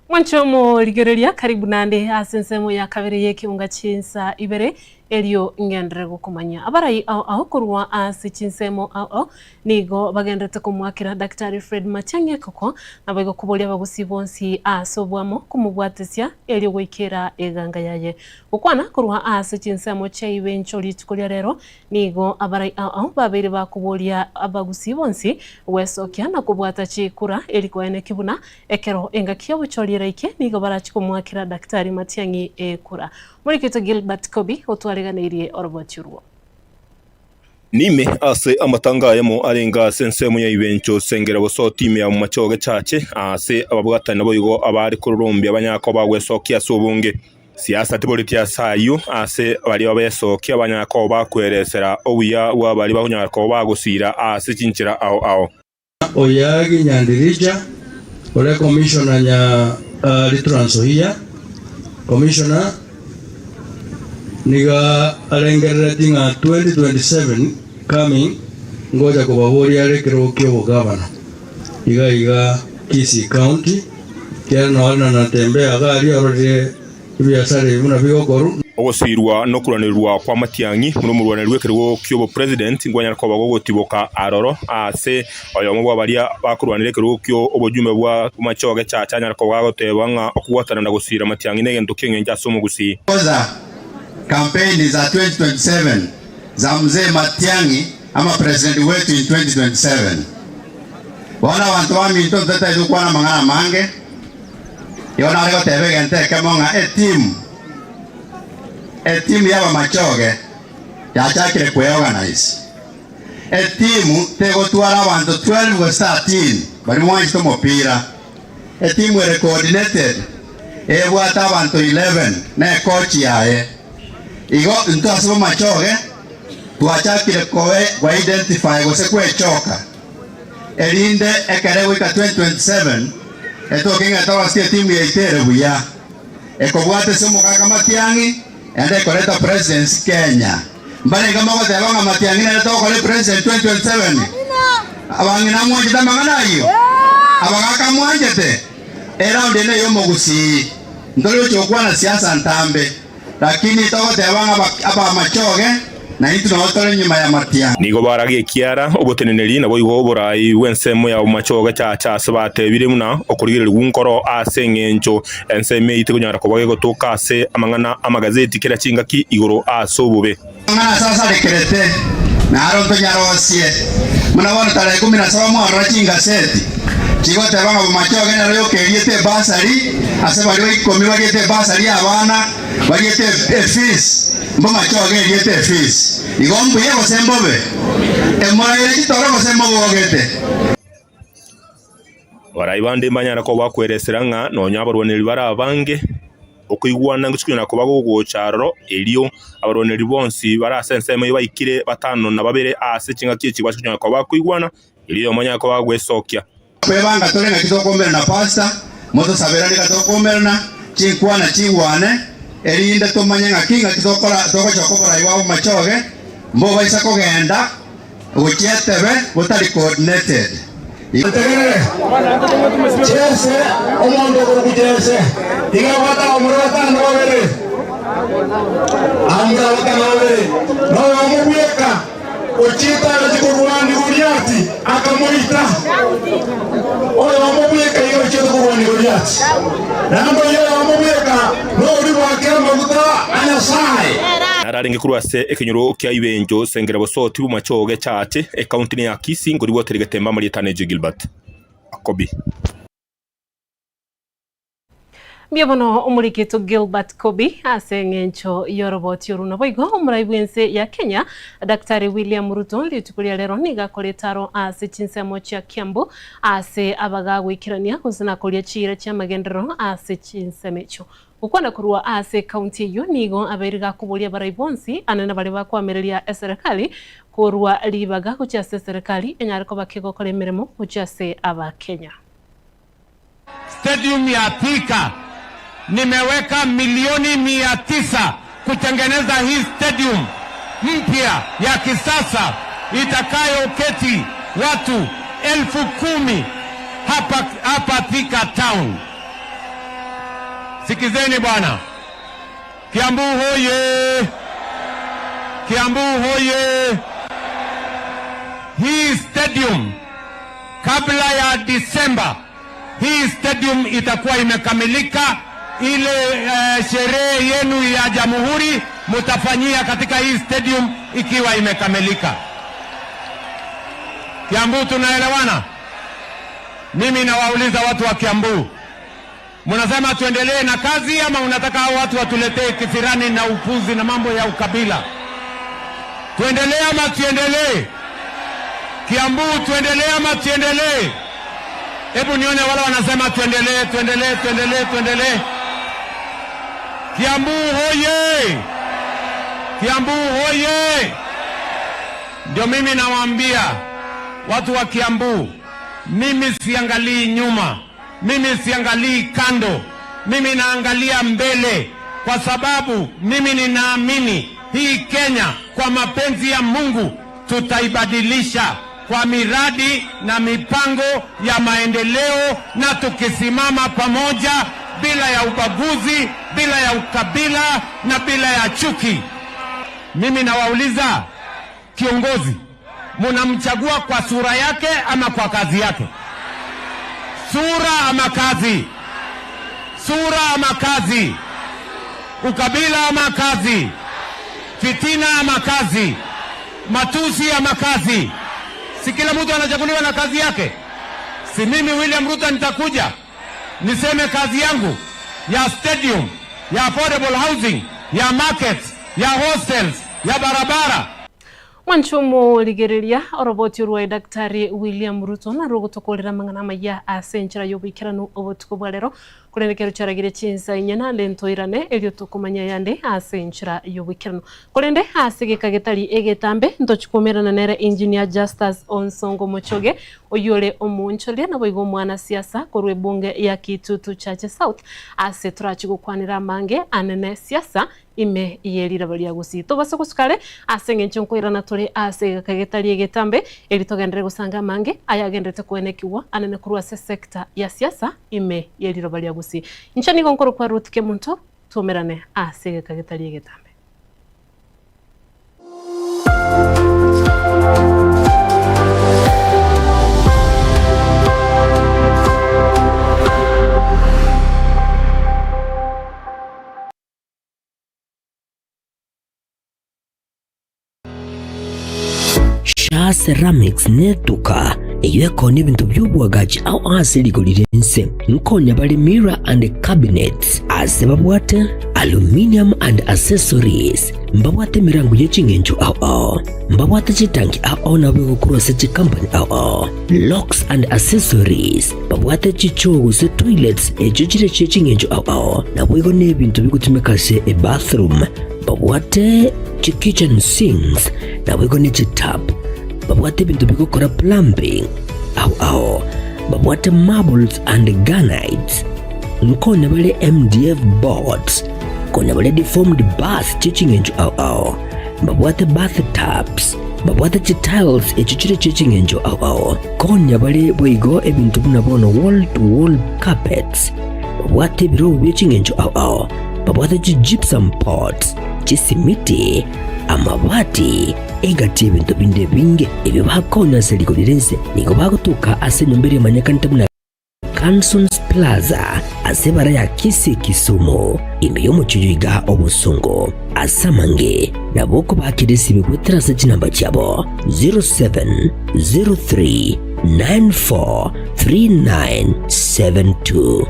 Mwanche omorigereria, karibu naende ase ensemo ya kabere y'ekeunga chinsa ibere, erio ngenderere gokomanya. Abarai ao ao korwa ase chinsemo ao ao nigo bagendererete komoakera Daktari Fred Matiang'i ekoko, naboigo koboria abagusii bonsi ase oboamo komobwatesia erio goikera eganga yaye. Gokwana korwa ase chinsemo chia ibencho rituko ria rero, Nigo abarai ao babeire bakoboria abagusii bonsi gwesokia na kobwata chikura eri koeneki buna ekero engaki y'obochori eraike nigo barachi komoakera Daktari Matiang'i ekura. Omoriki oito Gilbert Kobi otwareganeirie oroboti orwo. Nime ase amatanga ayemo arenge ase ensemo ya Ibencho, Sengera Bosoti ime ya Bomachoge Chache, aase ababwatani naboigo abaare kororombia banyare koba bagwesokia ase obonge. Siasa tiboreti ase ayio, aase baria babesokia banyare koba bakweresera obuya bwa baria bakonyara koba bagosiira ase chinchera ao ao. Oyagi Nyandirija, ore Commissioner nya ari Trans Nzoia, Commissioner nigo arengerereti ng'a 2027 coming ngocha kobaboria are ekerogo kia obogavana iga iga Kisii County. Ekiagera nore na Natembeya iga aria ororire ebiasara ebi buna bigokorwa. Ogosiirwa nokoruanererwa kw'amatiang'i buna omorwaneri bw'ekerogo ki'obopresident nkwanyara koba gogotiboka aroro ase oyomo bwa baria bakorwanera ekerogo ki'obojumbe bwa machoge chacha anyare koba gagoteba ng'a okobwatana na gosiira matiang'i negento ki'engencho ase omogusii. Kwanza kampeni za 2027 za Mzee Matiang'i ama president wetu in 2027. Bono abanto baminto ntotari gokwana amang'ana amange, igo nare goteba egento ekemo ng'a etimu, etimu y'abamachoge yachakire kweorganize. Etimu tegotwara abanto 12 gose 13 baria mwanchete omopira. Etimu ere coordinated ebwate abanto 11 na ecoach yaye. Igo intwe ase bamachoge twachakire koe identify gose kwechoka erinde ekere goika 2027 etoke ng'a torosie etimu yaito ere buya ekobwata ase omogaka Matiang'i ende ekoreta presidency Kenya. Mbarenge mogoteba ng'a Matiang'i nere togokora epresident 2027? Abang'ina mwanchete amang'ana ayio? Abagaka mwanchete? Eround eye neyomogusii. Ntori gochia gokwana siasa ntambe. Lakini togoteba ng'a abamachoge, na intwe nao tore nyuma y'amatiang'i. Nigo baragie ekiara, oboteneneri, naboigo oboraai bw'ensemo ya bomachoge chacha ase batebire buna okorigereria nkoro ase engencho ensemo eyio tekonyara koba gegotoka ase amang'ana 'amagazeti kera chingaki igoro ase obobe. Amang'ana ase asarekerete, naro ntonyarosie. Buna bono tarehe ikomi na saba mwarora chingaseti chigoteba ng'a bomachoge nero yokeriete ebasari ase baria ba ikomi bariete ebasari y'abana bariete efees, mbomachoge eriete efees. Igo mbuya gose mbobe? Emoraire chitoro gose mobogete? Abarai bande mbanyare koba bakweresera ng'a nonya abarwaneri bare abange, okoigwana ngochia konyara koba gogocha aroro, erio abarwaneri bonsi bare ase ensemo eyio baikire batano na babere ase chingaki echi bachia konyara koba bakoigwana, erio oyomo anyare koba agwesokia. Kwebanga tore ng'aki tokomerana pastor, motosaberane iga tokomerana, chinkwana chigwane, erinde tomanye ng'aki ng'aki tokora togochoka oborai bwa bomachoge, mbobaisa kogenda Gochia etebe botari coordinated. Ntegerere, Jese, omonto okorokwa Jese, iga abwate abamura batano na babere, abamura batano na babere, na oyomo bweka ochiete agachia korwania Goliati, akamoita. Oyomo bweka iga ochiete korwania Goliati, naende oyio oyomo bweka noria bwakire amaguta a Nyasae. Nararenge korwa ase ekenyoro kia Ibencho, Sengera Bosoti, Bomachoge, Chache, ekaunti ya Kisii, nkoribwatera egetembe amarieta ane Gilbert Akobi. Mbuya bono omorikito Gilbert Kobi ase eng'encho y'oroboti oru. Naboigo omorai bw'ense ya Kenya Daktari William Ruto rituko ria rero nigo akorete aro ase chinsemo chia Kiambu ase abagagoikerania gose na koria chiira chi'amagenderero ase chinsemo echio. Gokwana korwa ase ekaunti eyio nigo abeire gakoboria abarai bonsi anene baria bakoamereria eserekari korwa ribaga gochia ase eserekari enyare koba kegokora emeremo gochia ase Abakenya. Stadium ya Thika nimeweka milioni 900 kutengeneza hii stadium mpya ya kisasa itakayoketi watu 10,000 hapa, hapa Thika town. Sikizeni bwana, Kiambu hoye! Kiambu hoye! Hii stadium kabla ya Disemba, hii stadium itakuwa imekamilika. Ile sherehe yenu ya jamhuri mutafanyia katika hii stadium ikiwa imekamilika. Kiambu, tunaelewana? Mimi nawauliza watu wa Kiambu, mnasema tuendelee na kazi ama unataka hao watu watuletee kisirani na upuzi na mambo ya ukabila? Tuendelee ama tuendelee? Kiambu, tuendelee ama tuendelee? Hebu nione wale wanasema tuendelee, tuendelee, tuendelee, tuendelee. Kiambu hoye! Kiambu hoye! Ndio mimi nawaambia watu wa Kiambu, mimi siangalii nyuma, mimi siangalii kando, mimi naangalia mbele, kwa sababu mimi ninaamini hii Kenya kwa mapenzi ya Mungu tutaibadilisha kwa miradi na mipango ya maendeleo, na tukisimama pamoja bila ya ubaguzi, bila ya ukabila na bila ya chuki. Mimi nawauliza kiongozi, munamchagua kwa sura yake ama kwa kazi yake? Sura ama kazi? Sura ama kazi? Ukabila ama kazi? Fitina ama kazi? Matusi ama kazi? Si kila mtu anachaguliwa na kazi yake? Si mimi William Ruto nitakuja niseme kazi yangu ya stadium, ya affordable housing, ya markets, ya hostels, ya barabara. Mwanchumu rigereria oroboti rwa Daktari William Ruto narwo gotokorera amang'ana amaya ase enchera y'oboikeranu obotuko bwa rero korende kero chiaragire chinsa inye naende ntoirane erio tokomanya yande ase enchera y'oboikeranu korende ase geka getari egetambe ntochikomerana nere Engineer Justus Onsongo Mochoge oyore omonchoria naboigo omwana siasa korwa ebunge ya Kitutu Chache South ase torachi gokwanera amange anene siasa ime ye riraba ria Gusii. Tobase gosuka are ase eng'encho nkoirana tore ase egeka getari egetambe, eri togenderere gosanga amange ayagenderete koenekigwa anene korwa ase sector ya siasa ime ye riroba ria Gusii. Inche nigo nkorokwa Ruth Kemunto, twaumerane ase egeka getari egetambe. Shaa Ceramics netuka eyio ekoonia ebinto bi'oboagachi ao ase rigori ri'ense. Nkonya bare mirror and cabinets ase babwate aluminium and accessories, mbabwate emerango ye ching'encho ao ao, mbabwate chitanki ao ao nabo egokorwa ase chicompany ao ao, locks and accessories, Babwate chichoo gose toilets echio chire chie ching'encho ao ao, naboigo nebinto bigotumeka ase ebathroom. Babwate chikitchen sinks, naboigo ne chitap. Babwate ebinto bigokora plumbing ao ao. Babwate marbles and granites. Nkonya bare MDF boards. Konya bare deformed bars chie ching'encho ao ao. Mbabwate bath tubs. Babwate chitiles echio chire chie ching'encho ao ao. Konya bare boigo ebinto buna bono wall to wall carpets, babwate ebirobu bie ching'encho ao ao, babwate chi gypsum pots, chisimiti, amabati, egati y'ebinto binde ebinge ebio bakonya ase rigori ri'ense. Nigo bagotoka ase enyomba eria emanyekanete buna Cansons Plaza ase ebara ya Kisii Kisumu, ime y'omochie oyo iga obosongo. Ase amange nabo okobakera esimi goetera ase chinamba chiabo 0703943972.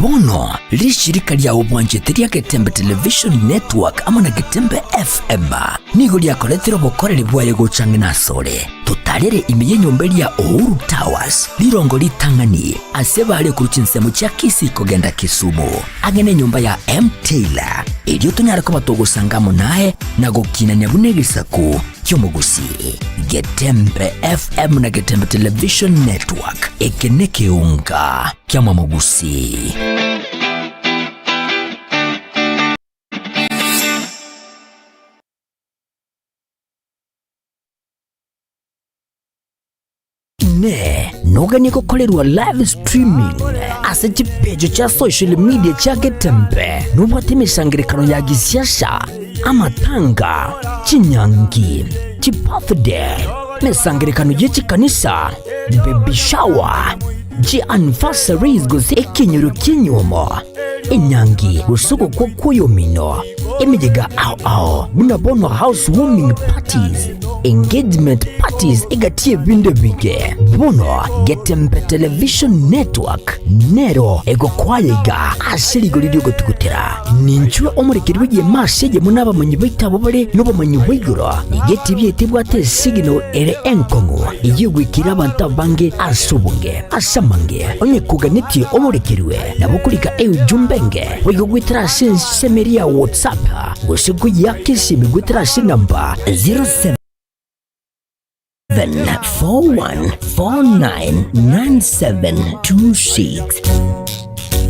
Bono rishirika ria obwanchete ria Getembe Television Network amo na Getembe FM nigo riakoretire obokoreri bwaye gocha ang'e nasore. Totarere ime y'enyomba eria Uhuru Towers, rirongo ritang'ani ase bare korwa chinsemo chia Kisii kogenda Kisumu, ang'e nenyomba ya M Taylor, erio tonyare koba togosanga amo naye na gokinania buna egesaku ki'omogusii. Getembe FM na Getembe Television Network, eke nekeunga ki'amamogusii. Inee! Noganie gokorerwa live streaming ase chipeji chia social media chia Getembe? Nobwate emesangerekano ya gisiasa, amatanga, chinyangi, chibirthday, emesangerekano ye chikanisa, baby shower, chianniversaries gose ekenyoro ki'enyuomo, enyangi gose ogokwa kw'oyomino, emeyega ao ao buna bono house warming parties, engagement parties egati y'ebinto ebinge. Bono Getembe Television Network nero egokwaya iga ase rigori ri'ogotugutera. Ninchwe omorekeri bw'egeema ase eyemo n'abamanyi baito abwo bare nobomanyi bwa igoro. Nigo etibi yaito ebwate esignal ere enkong'u eyio egoikera abanto abange ase obonge. Ase amange, onye koganetie omorekerwe, nabo okorika eujumbe enge boigo goetera ase ensemo eria ya WhatsApp gose koyiaka esimi goetera ase enamba 0741499726.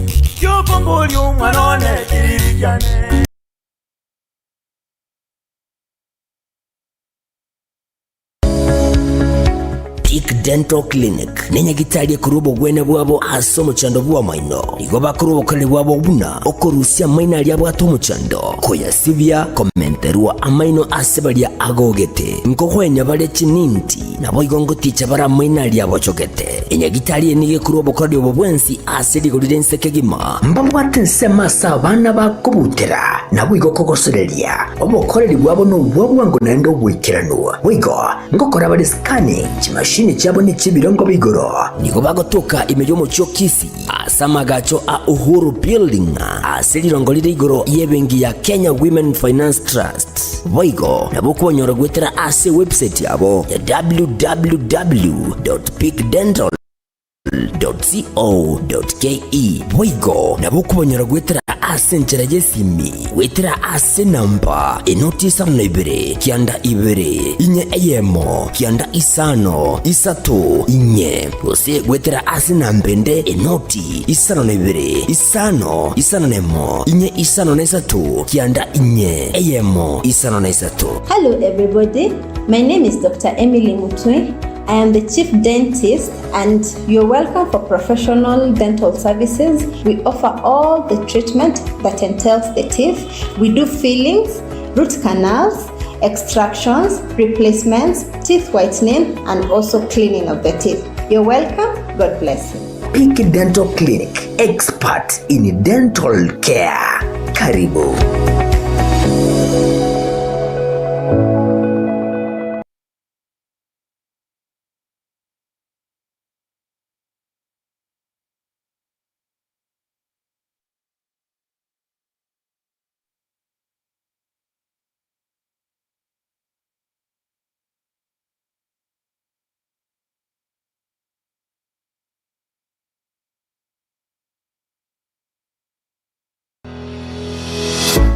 Peak Dental Clinic nenyagitari ekorwa obogwene bwabo ase omochando bw'amaino. Nigo bakorwa obokoreri bwabo buna okorusia amaino aria abwate omochando, koyasibia, komenterwa amaino ase baria agogete, nkogoenya bare chininti, naboigo ngoticha bare amaino aria abochogete. Enyagitari eye nigo ekorwa obokoreri obo bwensi ase rigori ri'ense kegima. Mbabwate ensemo ase abana bakobutera, naboigo kogosoreria. Obokoreri bwabo nobwa bwango naende oboikeranu. Boigo ngokora bare scanning chimashini chiabo ne chi'ebirengo bia igoro. Nigo bagotoka ime y'omochie o Kisii ase amagacho a Uhuru Building ase rirongo rire igoro y'ebenki ya Kenya Women Finance Trust. Boigo nabo okobanyora goetera ase ewebsite yabo ya www.peakdental. co.ke. Boigo nabo okobanyora goetera ase enchera y'esimi goetera ase enamba enoti isano na ibere kianda ibere inye eyemo kianda isano isato inye gose goetera ase enamba ende enoti isano na ibere isano isano na emo inye isano na isato kianda inye eyemo isano na isato. Hello everybody, my name is Dr. Emily Mutwe. I am the chief dentist and you're welcome for professional dental services. We offer all the treatment that entails the teeth. We do fillings, root canals, extractions, replacements, teeth whitening, and also cleaning of the teeth. You're welcome. God bless you. Peak Dental Clinic, expert in dental care. Karibu.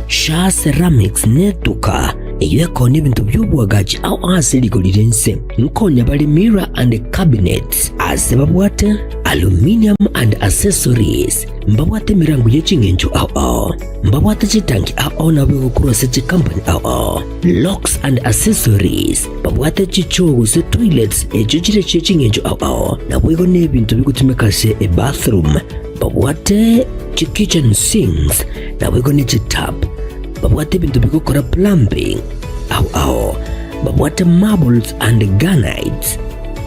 Shaa Ceramics netuka eyio ekonia ebinto bi'oboagachi ao ase rigori ri'ense. Nkonya bare mirror and cabinets ase babwate aluminium and accessories, mbabwate emerango ye ching'encho ao ao, mbabwate chitanki ao ao nabo egokorwa ase chikampani ao ao, locks and accessories, babwate chichoo gose toilets echio chire chie ching'encho ao ao, naboigo nebinto bigotumeka ase ebathroom. Babwate chikitchen sinks naboigo ne chitap, babwate ebinto bigokora plumbing ao ao, babwate marbles and granites,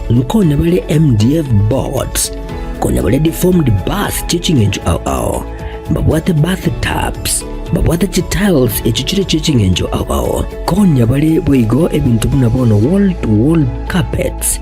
nkonya bare MDF boards, konya bare deformed bath chie ching'encho ao ao, mbabwate bath tubs, babwate chitiles echio chire chie ching'encho ao ao, konya bare boigo ebinto buna bono wall to wall carpets,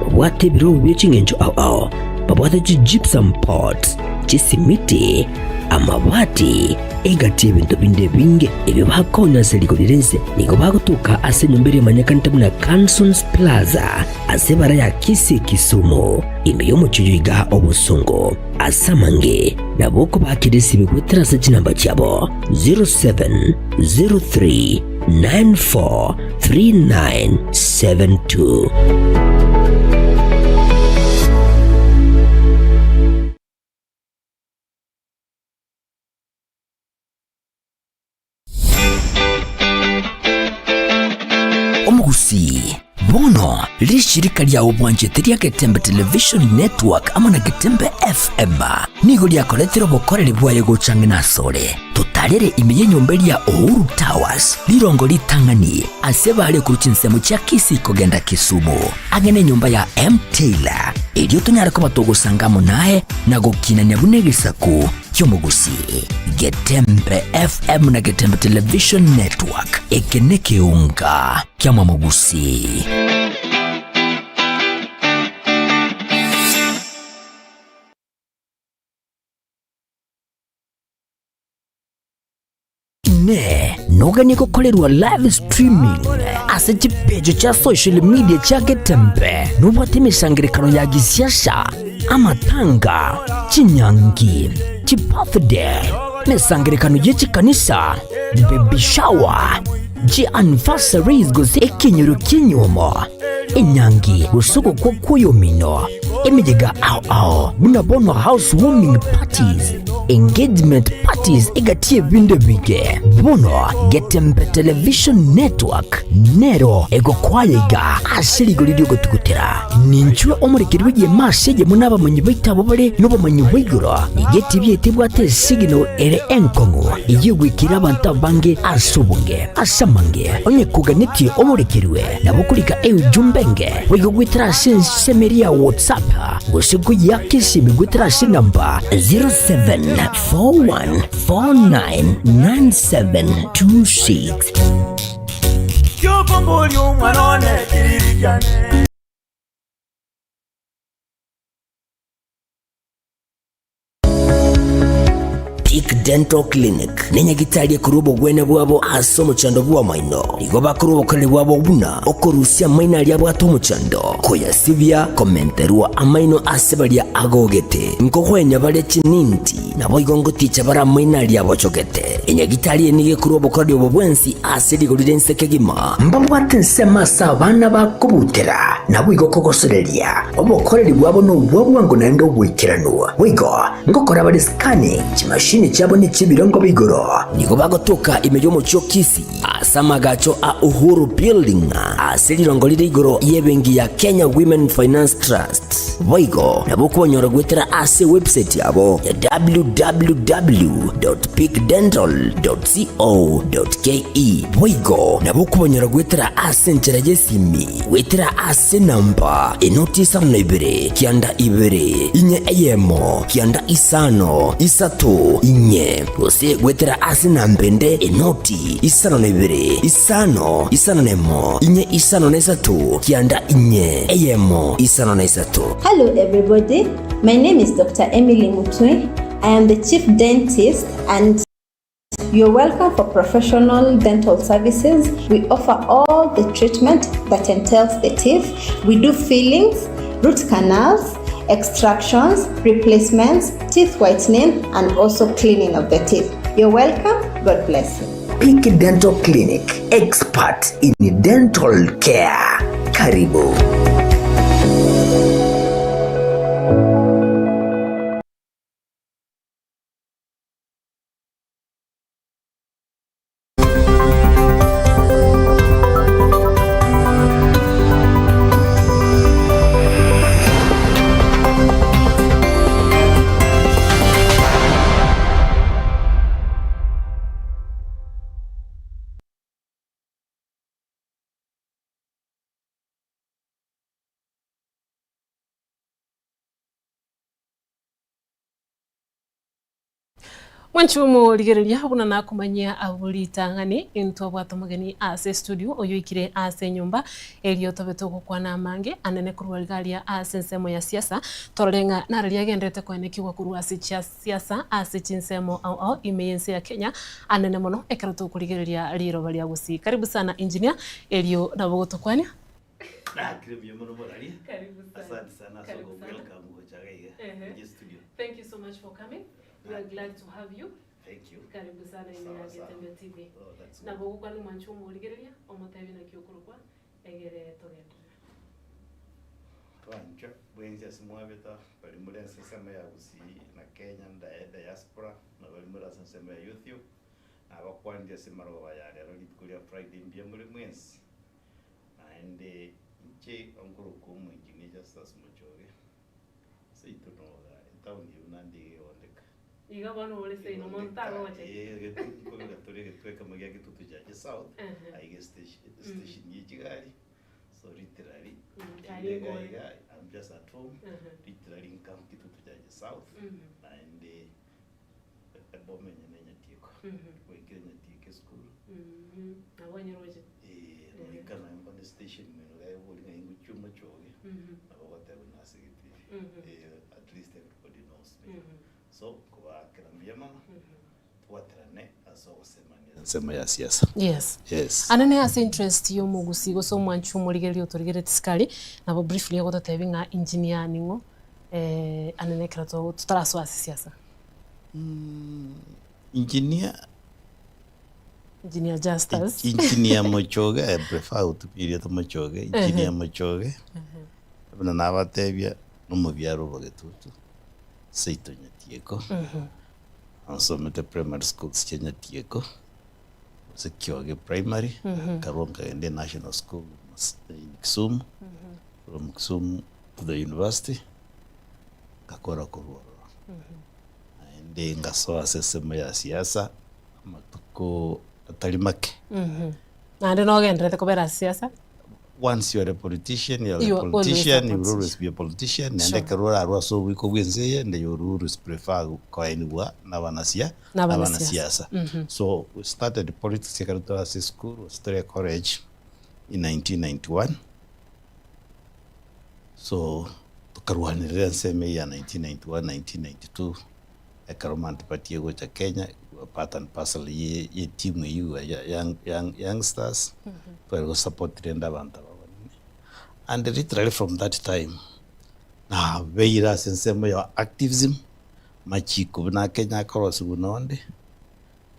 babwate ebirogo bie ching'encho ao ao. Babwate chi gypsum pots. chisimiti, amabati, Egati y'ebinto binde ebinge ebio bakonya ase rigori ri'ense nigo bagotoka ase enyomba eria emanyekanete buna Cansons Plaza ase ebara ya Kisii Kisumu, ime y'omochie oyo iga obosongo. Ase amange nabo okobakera esimi goetera ase chinamba chiabo 0703 943972. Omogusii, bono rishirika riao bwanchete ria Getembe Television Network amo na Getembe FM nigo riakoretire obokoreri bwaye gocha ang'e nasore. Totarere ime y'enyomba eria Uhuru Towers, rirongo ritang'ani ase bare korwa chinsemo chia Kisii kogenda Kisumu, ang'e nenyomba ya M Taylor, erio tonyare koba togosanga amo naye na gokinania buna egesaku ki'omogusii. Getembe FM na Getembe Television Network, eke nekeunga ki'amamogusii. Inee! Noganie gokorerwa live streaming ase chipeji chia social media chia Getembe? Nobwate emesangerekano ya gisiasa, amatanga, chinyangi, chibirthday, emesangerekano ye chikanisa, baby shower, chianniversaries gose ekenyoro ki'enyuomo, enyangi gose ogokwa kw'oyomino, emeyega ao ao buna bono house warming parties, engagement parties egati y'ebinto ebinge. Bono Getembe Television Network nero egokwaya iga ase rigori ri'ogotugutera. Ninchwe omorekeri bw'egeema ase eyemo n'abamanyi baito abwo bare nobomanyi bwa igoro. Nigo etibi yaito ebwate esigino ere enkong'u ey'ogwikera abanto abange ase obonge. Ase amange, onye koganetie omorekerwe, nabo okorika eujumbe enge boigo goetera ase ensemo eria ya WhatsApp gose koyiaka esimi goetera ase enamba 0741499726. Kiokomboria omwana one kiriri kiane. Peak Dental Clinic nenyagitari ekorwa obogwenia bwabo ase omochando bw'amaino. Nigo bakorwa obokoreri bwabo buna okorusia amaino aria abwate omochando, koyasibia, komenterwa amaino ase baria agogete, nkogwenia bare chininti, naboigo ngoticha bare amaino aria abochogete. Enyagitari eye nigo ekorwa obokoreri obo bwensi ase rigori ri'ense kegima. Mbabwate ensemo ase abana bakobutera, naboigo kogosoreria. Obokoreri bwabo nobwa bwango naende oboikeranu. Boigo ngokora bare scanning, chimashini chiabo nechi'ebirengo bia igoro. Nigo bagotoka ime y'omochie o Kisii ase amagacho a Uhuru Building ase rirongo rire igoro y'ebenki ya Kenya Women Finance Trust. Boigo nabo okobanyora goetera ase ewebsite yabo ya www.peakdental.co.ke. Boigo nabo okobanyora goetera ase enchera y'esimi Goetera ase enamba enoti isano na ibere, kianda ibere, inye eyemo, kianda isano, isato, inye, gose goetera ase enamba ende enoti isano na ibere, isano, isano na emo, inye isano na isato, kianda inye, eyemo, isano na isato. Hello everybody, my name is Doctor Emily Mutwe, I am the chief dentist and You're welcome for professional dental services. We offer all the treatment that entails the teeth. We do fillings, root canals, extractions, replacements, teeth whitening, and also cleaning of the teeth. You're welcome. God bless you. Peak Dental Clinic, expert in dental care. Karibu. Mwanche omorigereria buna nakomanyia abwo ritang'ani, intwabwate omogeni ase estudio oyoikire ase enyomba, erio tobe togokwana amange anene korwa iga aria ase ensemo ya siasa, torore ng'a nararia agenderete koenekigwa korwa ase chia siasa ase chinsemo ao ao ime y'ense ya Kenya, anene mono ekero tokorigereria riroba ria Gusii. Karibu sana engineer, erio nabo ogotokwania. Nakire buya mono moraria. Karibu sana. Asante sana ase Karibu sana. welcome gocha iga iga. Ehe. Nje studio. Thank you so much for coming. We are glad to have you. Thank you. Karibu sana ime Sawa, ya sawa. Getembe TV. Oh, that's good. Nabo ogokwana omwanchi omorigereria, omotebi naki okorokwa, egere togenderere. Twanchwa bwensi ase mwabeta bari muri ase ensemo ya Gusii na Kenya na diaspora na bari muri ase ensemo ya YouTube nabakwanire ase emarogoba ya rero rituko ria Friday mbuya muri mwensi naende inche nkorokwa omoengineer Justus Mochoge Seito noga etown eyio naende iga egondeka. Iga bono ore seino monto tagocha. Eh, nkobeka tore egetwe ekemo gia Kitutu Church South, Ehe. aiga estation estation ye chigari, so literally Mm, ende aria iga ore. iga I'm just at home, Ehe. literally nka Kitutu Church South, Mhm. naende eboma enyene Nyatieko, Mhm. goikera Nyatieko esukuru. Mhm, nabo onyeroche. Eh, goika naye mbone station mweno iga ebori ng'a ingochia omochoge, Mhm. nabo ogoteba nase getiri. Mhm. Eh, at least everybody knows me. Mhm. So, nkobaakera mbuya mono, tobwaterane ase ogosemania ensemo ya siasa. Yes. Yes. Anene ase interest ya omogusii gose omwanchi omorigereria otorigeretie sikari, nabo briefly ogototebi ng'a engineer ning'o eh, anene ekero to totarasoa ase siasa. Engineer Engineer Justus. Engineer Mochoge, I prefer gotumia erieta Mochoge, Engineer Mochoge, buna nabatebia, nomobiare obogetutu, seito Nyatieko, nsomete primary schools chia Nyatieko, gose Kioge primary, nkarwa nkagenda enational school in Kisumu, from Kisumu to the university, ngakora korwa ororo. Naende ngasoa ase esemo ya siasa, amatuko atari make. Naende nogendererete kobera ase siasa? Once you are a politician, you are You a are always a politician, you will always be a politician, naende Sure. ekero orarwe ase oboiko bwa ense eye, and you will always prefer koenigwa na abanasia Na abanasiasa. abanasiasa. Mhm. So we started politics ekero tore ase esukuru, gose tore college in 1991, so tokarwanerera ensemo eye ya 1991, 1992. Ekero Multiparty egocha Kenya, part and parcel ye ye team eyio ya young young youngsters, tware go support rende abanto aba abanene. And literally from that time, nabeire ase ensemo ya activism, machiko buna Kenya akorosiwa nonde,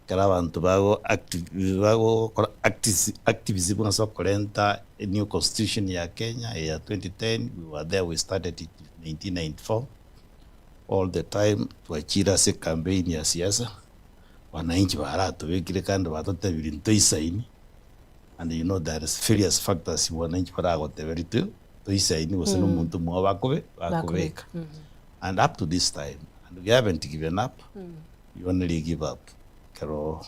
ekero abanto bago active bagokora actis activism ase okorenta a new constitution ya Kenya ya 2010, we were there, we started it in 1994. All the time twachire ase ecampaign ya siasa, wananchi baratobekire kando batotebirie ntoisaini, and you know there is various factors wananchi baragoteberia to toisaini gose na omonto omwabo bakobe bakobeka. And up to this time, and we haven't given up, we only give up ekero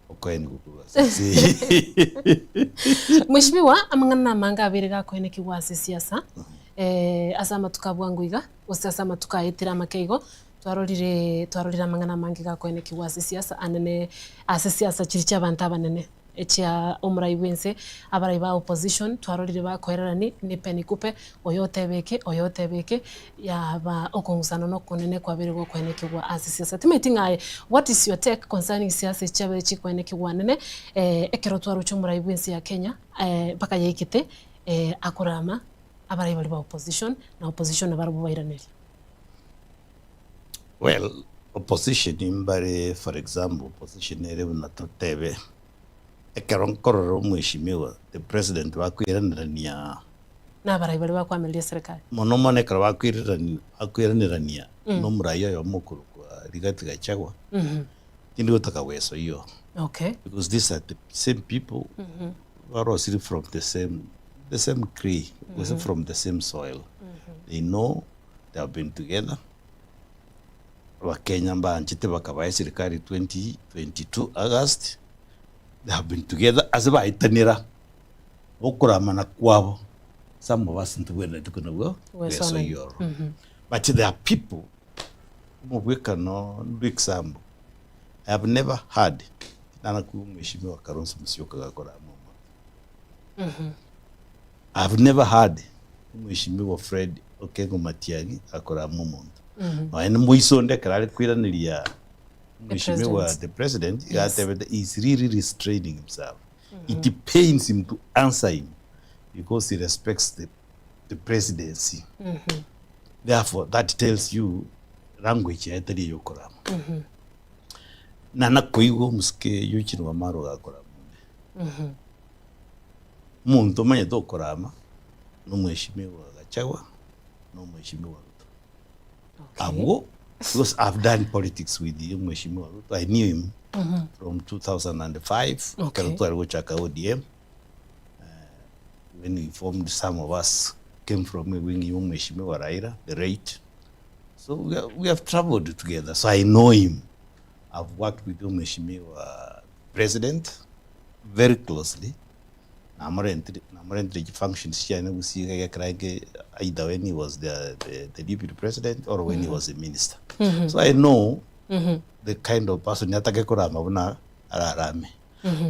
okoenigwa korwa ase ense. Mheshimiwa, amang'ana namange abeire gakoenekigwa ase siasa, ase amatuko a bwango iga, gose ase amatuko aetire amake igo, twarorire twarorire amang'ana amange gakoenekigwa ase siasa anene ase siasa chiria chia abanto abanene, echia omorai bwense, abarai ba opposition, twarorire bakoererani nipe nikupe, oyo oteba eke, oyo oteba eke, yaba okong'usana na okonene kwabeire gokoenekigwa ase siasa. Timanyeti ng'a aye, what is your take concerning siasa echi chiabeire chikoenekigwa anene, ekero twaroche omorai bwense ya Kenya, mpaka yaikete akorama. Abarai baria ba opposition, na opposition nabarabwo bairanerie. Well, opposition mbare for example opposition ere buna totebe ekero nkorora omweshimiwa the president bakoiranerania Nabarai baria bakoamereria eserekari. mono mono ekero bakoirerani bakoiranerania na omorai oyomo okorokwa Rigathi Gachagua, tindi gotaka gwesoyia oo. Okay. Because these are the same people barosire from the same the same clay gose from the same soil. They know they have been together. Abakenya mbanchete bakabaa eserikali 2022 August, they have been together ase baetanera okoramana kwabo some of us ntobwenereti konabwo gwesoyia oro. But there are people omobwekano ndwe example. I have never heard nana koigwa Mheshimiwa Kalonzo Musyoka gakora amo omonto. I have never heard Mheshimiwa Fred Okengo Matiang'i gakora amo omonto. Nonya moiso onde ekero are koiraneria Mheshimiwa president. the president iga atebete he is really restraining himself. It pains him to answer him because he respects the, the presidency. Therefore that tells you language yaye tari eyokorama. Nana koigwa omosike Eugene Wamalwa gakorama onde. Omonto omanyete okorama na omweshimiwa Gachagua na omweshimiwa Ruto. Abwo because I've done politics with omweshimiwa Ruto, I knew him from 2005 ekero tware gochaka ODM when we formed some of us came from a wing ya omweshimiwa Raila the late. So we, are, we have traveled together so I know him. I've worked with omweshimiwa president very closely. Namorentire namorentire chifunctions chiane gusii iga egekero aye either when he was the, the, the deputy president or when he was a minister. So I know the kind of person atake korama buna ararame.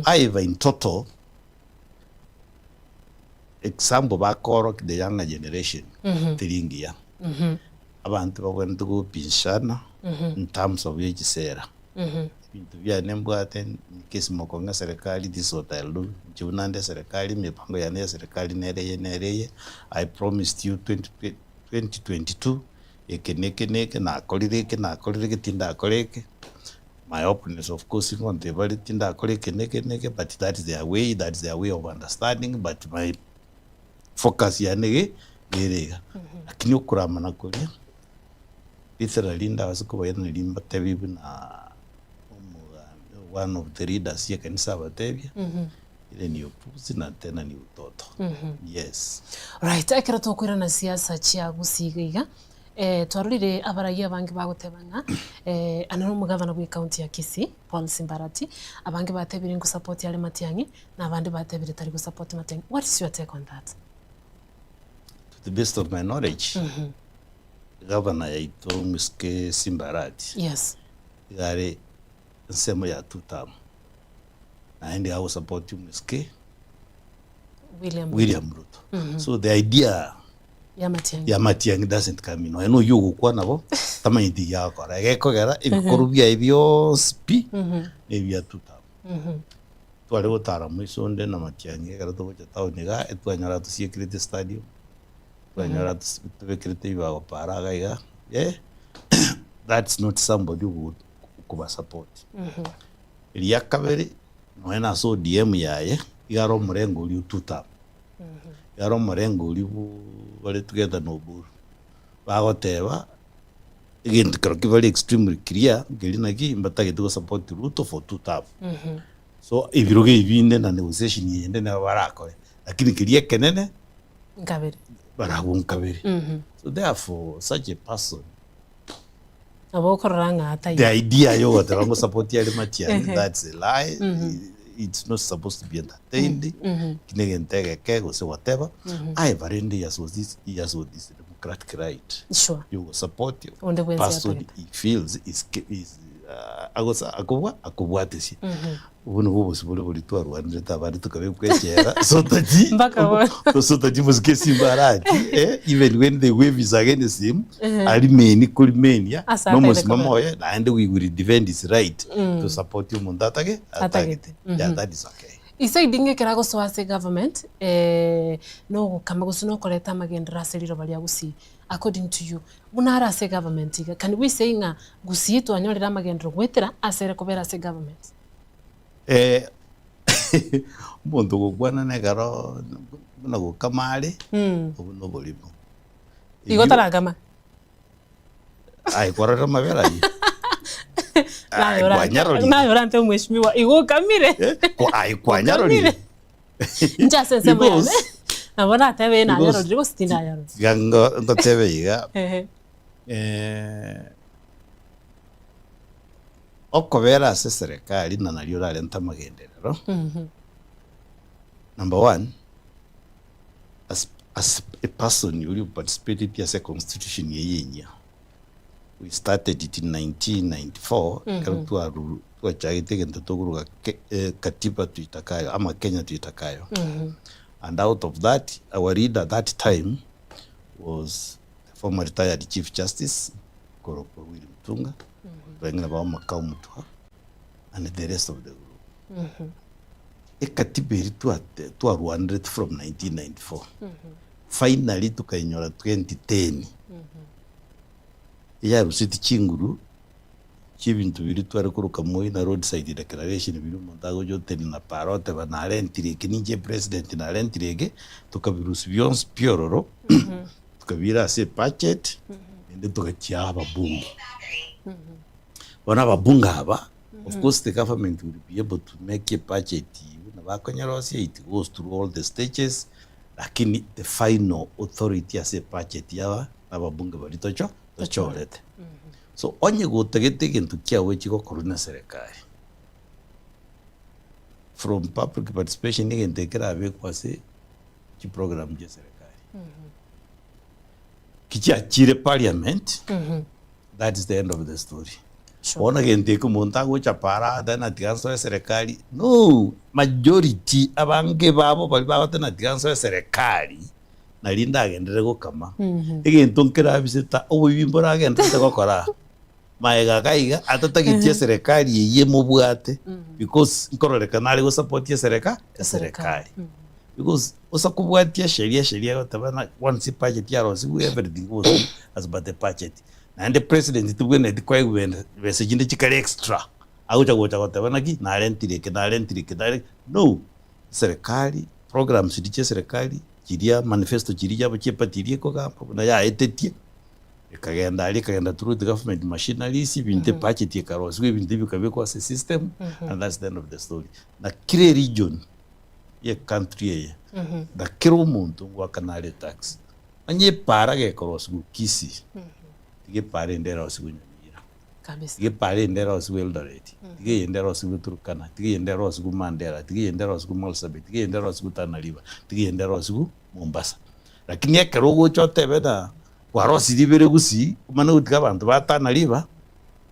However, in total, example bakorokia the younger generation teri engiya. Abanto babwenerete gopinshana in terms of ye chisera. Ebinto biane mbwate in case mokong'a eserekari this is what I'll do, inche buna nde eserekari emipango yane ya eserekari nere eye nere eye, I promised you 2022 eke na eke na eke, nakorire eke nakorire eke tindakora eke. My openness of course ngontebia bare tindakora eke na eke na eke but that is their way, that is their way of understanding but my focus yane iga nere iga. Lakini okoramana koria literally ndabase kobairaneria mbatebie buna omogambi one of the leaders ye ekanisa abatebia, ile ni upuzi na tena ni utoto. Yes. Right, ekero tokoirana siasa chia Gusii iga iga, eh, twarorire abaraiyo abange bagoteba ng'a eh, ane nomogavana bwe county ya Kisii, Paul Simbarati, abange batebire ngosupport are Matiang'i, na abande batebire tari gosupport Matiang'i. What is your take on that? To the best of my knowledge, gavana yaito omosike Simbarati, Yes. iga are ensemo ya two term, naende iga agosupport omosike William Ruto. William Ruto. So the idea Ya Matiang'i. ya Matiang'i doesn't come in. Nonya na oyio ogokwana bo, tamanyeti egia agokora. Egekogera ebikoro biaye bionsi pi, nebia two term. Tware gotara moiso onde na Matiang'i ekero togocha town iga, etwanyora tosiekerete stadium, twanyora tobekerete ebibago para iga iga, eh, that's not somebody ogo okobasupport. Eria kabere, nonya na ase ODM yaye, iga are omorengo oria o two term. Iga are omorengo oria bare together na Oburu, bagoteba, egento kero kebare extremely clear, nkeri naki mbatagete gosupport Ruto for two term. So ebirogo ebi binde na negotiation eyende nabo barakore, lakini keria ekenene, Nkabere. barabwo nkabere. So therefore such a person, Nabo okorora ng'a taiyo. the idea yogoteba ngosupport are Matiang'i, that's a lie, it's not supposed to be entertained, eki na egento egeke gose whatever, aye barende he has this, he has this democratic right Sure. yogosupport Onde bwensi person atagete. he feels is, is agosa akobwa akobwatesie. Obwo nobwo obosibore boria twarwanerete abande tokabekwa echela so that Mpaka bono. so that mosike esimba arati eh, even when the wave is against him aremain korimainia Ase na ataete omosimamo kobera. oye naende we will defend his right to support omonto atage Atagete. atagete yeah that is okay. Ise idinga ekero agosoa ase egovernment nogokama gose nokoreta amagenderero ase riroba ria Gusii according to you buna are ase egovernment iga can we say ng'a Gusii twanyorire amagenderero goetera ase ere kobera ase egovernment? Eh, omonto ogokwana nekero buna gokama are, obwo noborimo. Igo tarakama? Aye kwarorire amabere ayio? Aye kwanyarorire? Naye orante omweshimiwa, igo okamire. Aye kwanyarorire? Inche ase ensemo yane, Because- nabo natebe because- nanyarorire gose tindanyarora. Tiga ngotebe iga, Ehe. eh, Okobera ase eserekari na nario orarente amagenderero, number one, as, as a person oria oparticipated ase constitution eye enyia, We started it in 1994 ekero twaru twachagete egento tokoruga ke katiba tuitakayo ama Kenya tuitakayo. And out of that our leader that time was the former retired chief justice korokwa Willy Mutunga, beng'ina bao Makau Mutua and the rest of the group. Ekatiba eria twate twarwanerete from 1994 finally tokainyora 2010. Eyaruseti chinguru chi'ebinto biria tware koroka moi na roadside declaration biria omonto agocha otenena para oteba narentire eke ninche president narentire eke, tokabirusia bionsi pi ororo, tokabiira ase ebudget, naende togachia ababunge. Bono ababunge aba, of course the government will be able to make a budget buna bakonyerosia it goes through all the stages, lakini the final authority ase ebudget yaba nababunge baria tocho tochorete. So onye gotagete egento kiago chigokorwa na serikali, from public participation egento ekerabekwe ase chiprogram chia serikali, ki chiachire parliament, that is the end of the story. Bono egento eke omonto agocha para atebe na tiga nsoe serikali, no! Majority abange babo baria bagoteba na tiga nsoe serikali, nario ndagenderere gokama. Egento nkerabise ta oboibi mboragendererete gokora magega iga iga atatageti eserekari eyio emobwate because nkororekana are gosupport esereka eserekari. Because osa kobwatia esheria esheria egoteba ng'a once ebudget yarosigwe everything goes as per the budget. Naende president tibwenereti koegwa bende besa chinde chikare extra agocha gocha goteba naki narentire eke narentire eke nare no. Eserekari programs chiria chia eserekari chiria manifesto chiria chiabo chia eparty eria ekogamba buna yaetetie, ekagenda aria ekagenda through the government machineries, ebinto ebudget ekarosiwa ebinto ebi bikabekwa ase esystem and that's the end of the story. Na kera eregion ya ecountry eye, na kera omonto ngoakana are etax, onye epaara gekorosiwa Kisii, tiga epaara ende erosiwe Nyamira. Kabisa. Tiga epaara ende erosigwe Eldoret, tiga eyende erosigwe Turkana, tiga eyende erosigwe Mandera, tiga eyende erosigwe Marsabit, tiga eyende erosigwe Tana River, tiga eyende erosigwe Mombasa. Lakini ekero ogocha otebe ng'a kwarosirie ibere gusii, omanye gotiga abanto ba Tana River,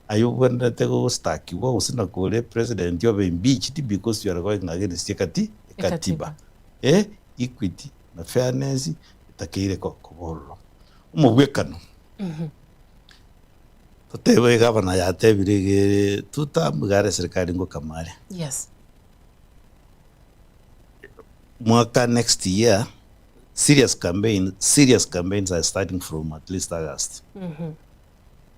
aye obwenerete gostakiwa gose na kore president obe impeached because you are going against ekati ekatiba. Eh, equity na fairness etakeire koba ororo. Omobwekano. Totebe egavana yatebire iga ere two term iga are serikali ngokama are. Yes. Mwaka next year serious campaign serious campaigns are starting from at least August.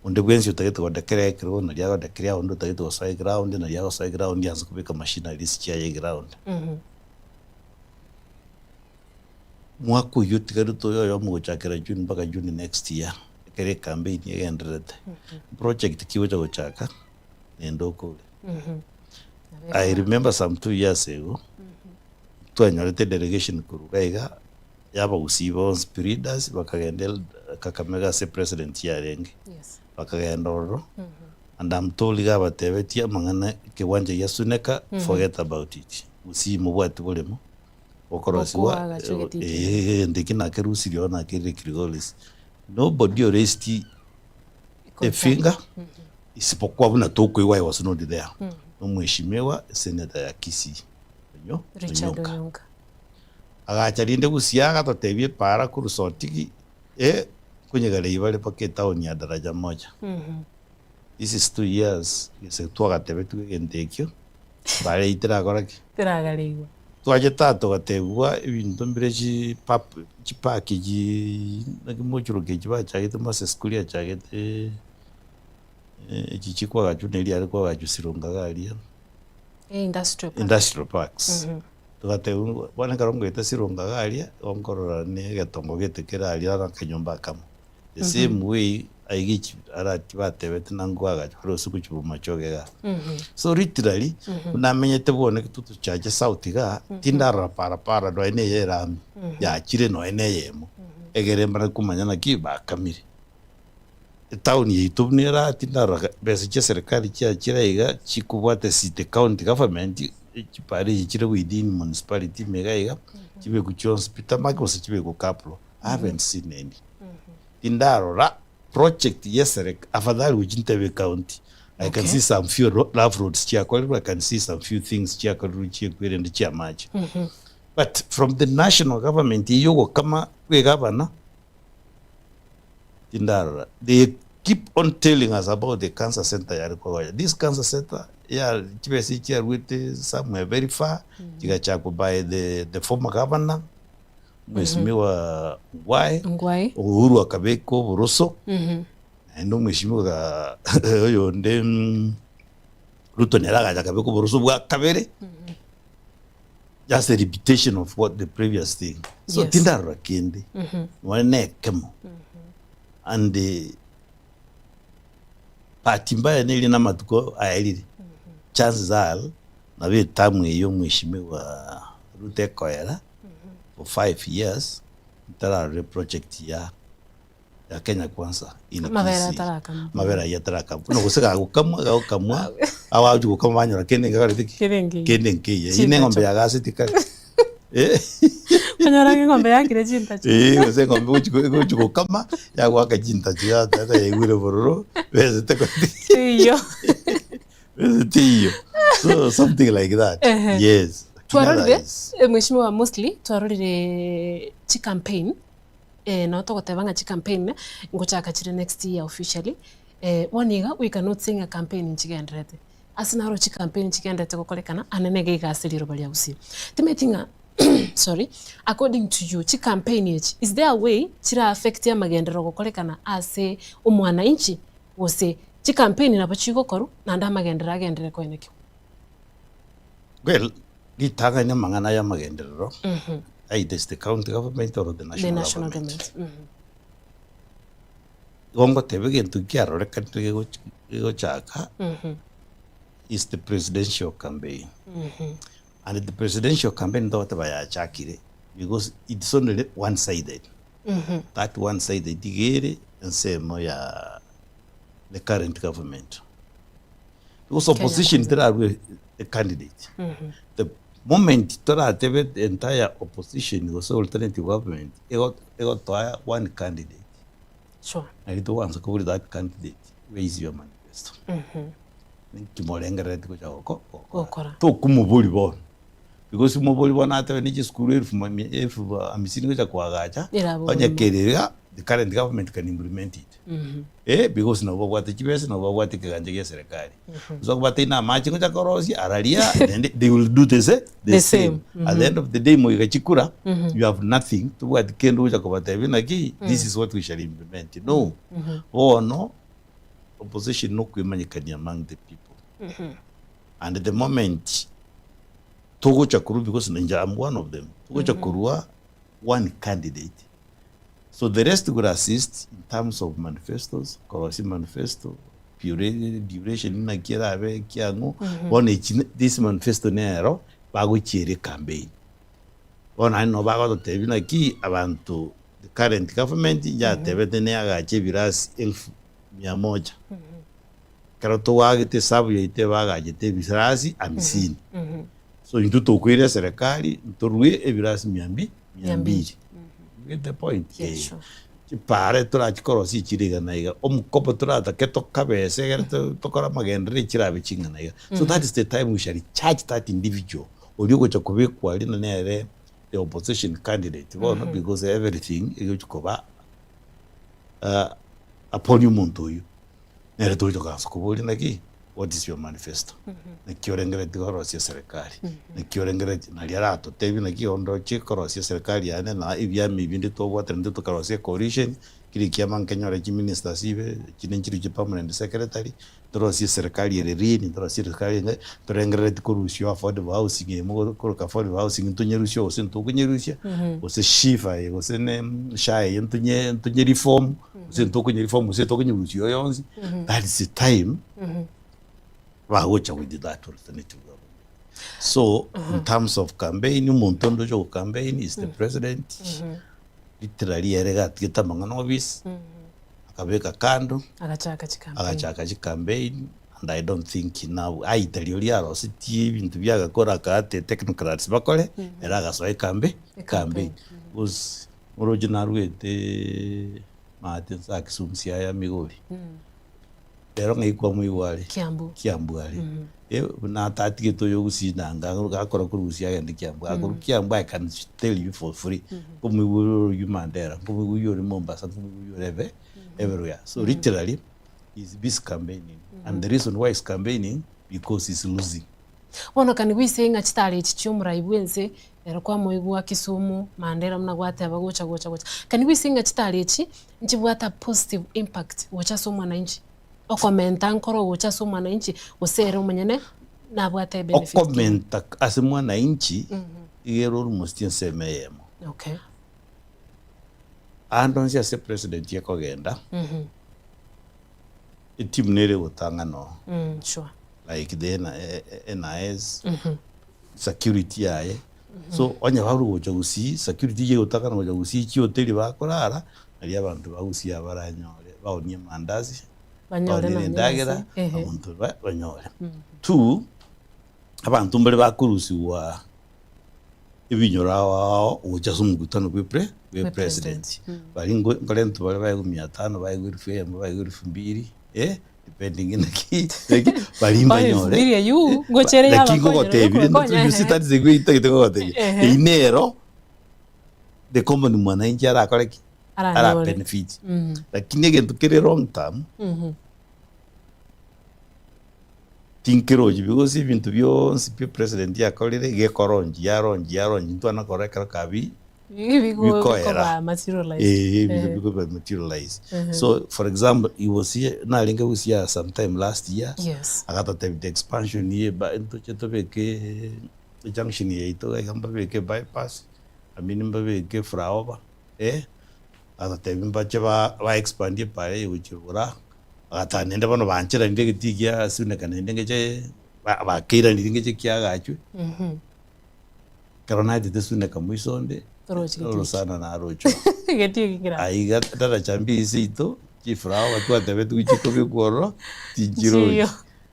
Onde bwensi otagete godeclare ekero naria agodeclare onde otagete gosoa eground naria agosoa eground anse kobeka machineries chiaye eground. Mwaka oyio otigarete oyo oyomo gochakera June mpaka June next year, ekero ecampaign egendererete, project ki ogocha gochaka naende okore. I remember some two years ago, twanyorete delegation korwa iga iga, ya abagusii bonsi pi leaders bakagenda Eld Kakamega ase president yarenge, bakagenda ororo, and I'm told iga abatebetie amang'ana ekewancha gia Suneka, forget about it, gusii mobwati boremo. Okorosiwa Okoagacha egetiti. eh, egento eki nakerusirie oo nakerire Kilgoris. Nobody raised a finger isipokuwa buna tokoigwa I was not there. Omweshimiwa senator ya Kisii Onyo Richard Onyonka. Onyonka. Agacha rinde gusii agatotebia epaara korwa Sotigi eh konyegara ibare mpaka etown ya Daraja Moja. This is 2 years gese twagatebetigwe egento ekio bare eyio terakora ki? Teragareigwa. Twachete aa togatebigwa ebinto mbire chipap chipaki chii naki mochiroka echi bachagete Moses Kuria achagete echi chikwagachwa na eria are kwagachwa Sironga iga aria. Industrial park. Industrial parks. Togatebigwa bono ekero ngoeta Sironga iga aria, igo nkorora na egetongo gete kere aria na akanyomba akamo. The same way aiga echi arati batebete na nkoagacha bare gose gochia bomachoge igaa. So literally buna amenyete bono ekero tochache south igaa, tindarora parapara nonya na eye erami yachire nonya na eyemo, egere mbare komanya naki bakamire. Etown yaito buna ere aa tindarora besa chia serikali chiachire iga chikobwata city county government, chipara echi chire within municipality ime iga iga, chibekwe chionsi pi tamaki gose chibekwe cabro, I haven't seen any. Tindarora. project ye serikali afadhali gochia ntebe ecounty I can Okay. see some few ro- rough roads chiakorerwe I can see some few things chiakorerwe chiekwerende chiamache but from the national government eywo ogokama kwa egavana tindarora they keep on telling us about the cancer center yare kogocha this cancer center ya chibesa echi chiaruete somewhere very far chigachakwa by the, the former governor Mheshimiwa Ngwae, Ngwae. Uhuru akabeka oboroso, naende omweshimiwa oyonde Ruto nere agacha akabeka oboroso bwa kabere, just a repetition of what the previous thing. So Yes. tindarora kende, nonya na ekemo. And bahati mbaya neri na amatuko aerire, chances are nabo etamu eye omweshimiwa Ruto ekoera, for 5 years ntararora eproject ya ya Kenya Kwanza in Amabere Kisii. atarakamwa. Amabere ayio atarakamwa. Buna gose gagokamwa gagokamwa abagochi gokamwa banyora kende nkekorete ki? Kende nkeiyo. Kende nkeiyo. Eyio na eng'ombe Chintacho. yagaseti kare. Eh. Onyora ng'a eng'ombe yakire chintacho. Eh, gose eng'ombe egochi egochi gokama yagoaka chintacho yateba yaigure bororo besa tekoreti ki? Teiyo. Besa teiyo. So something like that. Ehe. Yes. Twarorire Otherwise, eh, mheshimiwa mostly twarorire chicampaign eh, nabo togoteba ng'a chicampaign ngochaka chire next year officially eh, bono iga we cannot say ng'a campaign nchigendererete. Ase naro chicampaign chigendererete gokorekana ande niga iga ase riroba ria Gusii. Timanyeti ng'a sorry, according to you chicampaign echi is there a way chira affect amagenderero gokorekana ase omwananchi gose chicampaign nabo chigokorwa naende amagenderero agenderere koenekiwa? Well, ritang'ani amang'ana aya amagenderero, either is the county government or the The national national government. government. Mhm. Igo ngoteba egento kiarorekanire gegoch- gegochaka Mhm. is the presidential campaign. Mhm. And the presidential campaign togoteba yachakire because it's only one sided. Mhm. That one sided iga ere ensemo ya the current government. Because Kenya opposition Kwanza. terarwe a candidate. The moment toratebe the entire opposition gose alternative government ego- egotoa one candidate. Sure. Nari togwansa kobori that candidate where is your manifesto? Ninki morengerereti gocha goko gokora? Gokora. Tokomobori bono because mobori bono atebe ne chisukuru elfu mami elfu hamsini gocha koagacha Erabe onye oborimo. kere iga the current government can implement it. Eh, because nabo babwate chibesa nabo babwate ekegancha gia eserekari. Gose okobata ina amache ngocha korosia araria naende they will do the sa- the The same. same. At the end of the day moiga chikura you have nothing tobwati kende ogocha kobatebia naki this is what we shall implement. No. Bono opposition nokoimanyekania among the people. And the moment togocha korwa because ninche am one of them togocha korwa one candidate So the rest will assist in terms of manifestos, korosia manifesto, duration naki erabe ekiang'o, bono echi this manifesto nero bagochiera ecampaign. Bono naende nabo bagototebia naki abanto the current government yatebete neagache ebirasi elfu mia moja. Ekero toagete esabu yaito ebagachete ebirasi hamsini. So intwe tokoira eserekari ntorue ebirasi mia mbi mia mbili. You get the point? Yeah, Eh. sure. Chipara torachikorosie chire iga na iga, omokopo toratake tokabese egere to- tokore amagenderero chirabe ching'ana iga. So that is the time we shall charge that individual oria ogocha kobekwa aria na nere the opposition candidate bono because everything egochi koba uh, upon omonto oyio. Nere togocha koansa koboria naki, what is your manifesto? Naki orengereretie korosia eserekari? Naki orengereretie naria aratotebie naki ondoche korosia eserekari yane na ebiama ebi binde twabwatanete tokarosia ecoalition, kera ekiama nkenyore chiministers ibe, echi ninchirochio chipermanent secretary, torosie eserekari ere lean, torosie eserekari ere torengereretie korusia affordable housing eye mogokoroka affordable housing ntonyerusie gose ntokonyerusia, gose SHIF eye gose ne SHA eye ntonye ntonye reform. Gose ntokonya reform gose tokonyerusia oyo yonsi, that is the time bagocha with that alternative government. So in terms of campaign, omonto onde ocha go campaign is the president, literally ere iga atigete amang'ana office, akabeka kando, Agachaka chicampaign. agachaka chicampaign and I don't think now aita rirorio arosetie ebinto biagakora akaate technocrats bakore, ere agasoa ecampa- ecampaign. Because oroche narwete. Maate nse aa Kisumu Siaya Migori. Rero ng'ai kwamoigwa are? Kiambu. Kiambu are. Eh, buna atatigete oyo Gusii nanga gakora korwa Gusii agende Kiambu. Gakorwa Kiambu I can tell you for free. Nkomoigwa ore oyio Mandera, nkomoigwa oyio ore Mombasa, nkomoigwa oyio ore ebe everywhere. So literally he is busy campaigning and the reason why he's campaigning because he's losing. Bono kanigwa ise ng'a chitaro echi chi'omorai bw'ense, ero kwamoigwa Kisumu, Mandera buna gwateba gocha gocha gocha. Kanigwa ise ng'a chitaro echi nchibwate a positive impact gocha ase omwananchi, okomenta nkoro gocha ase omwananchi gose ere omonyene nabwate ebenefit ki? Okomenta ase mwananchi iga ere almost ensemo eyemo. Okay. Ande onsi ase president ekogenda, Etimu nere egotang'ana oo. Mm, sure. Like the NIS, security yaye. So onye barwa gocha gusii, security eywo egotang'ana gocha gusii chihoteli bakorara, naria abanto ba gusii aba baranyore baonie amandazi, Banyore baonie nonye endagera, gose, ehe. abanto ba banyore. Two, abanto mbare bakorusiwa ebinyoro ao ao gocha ase omokutano bwe pre bwe president. Baria nko nkorentwa bare baegwe mia tano, baegwe elfu eyemo, baegwe elfu mbiri, eh, depending naki naki baria Bono mbanyore. elfu mbiri eywo, ngocha ere Naki yabakonyera ngogotebia rende okobakonya, you see ehe. that is the way ntagete gogotebia. Ehe. Eyio nero the common mwananchi arakore ki? Aranyore. Ara benefit. Lakini egento kere long term, Tinkerochi because ebinto bionsi pi president akorire gekoronji yaronji yaronji ntwana korora ekero kabi bikoera eh ebinto bikoba materialize so for example he was here narenge gusii sometime last year agatotebia the expansion ye ntoche tobeke ejunction yaito iga mbabeke bypass I mean mbabeke flyover eh agatotebia mbache ba expandie epara eye gochia igoro. Bagateba naende bono bancheranire egetii gia Suneka naende ngeche bakeiranirie ngeche kiagachwe. Ekero nachete Suneka moiso onde, Torochi getii eki. orosana naroche oo. Egetii eki nkere aa. Aiga daraja mbiri seito, chiflower twatebetigwe chikobekwa ororo, tinchirochi. Nchiyo.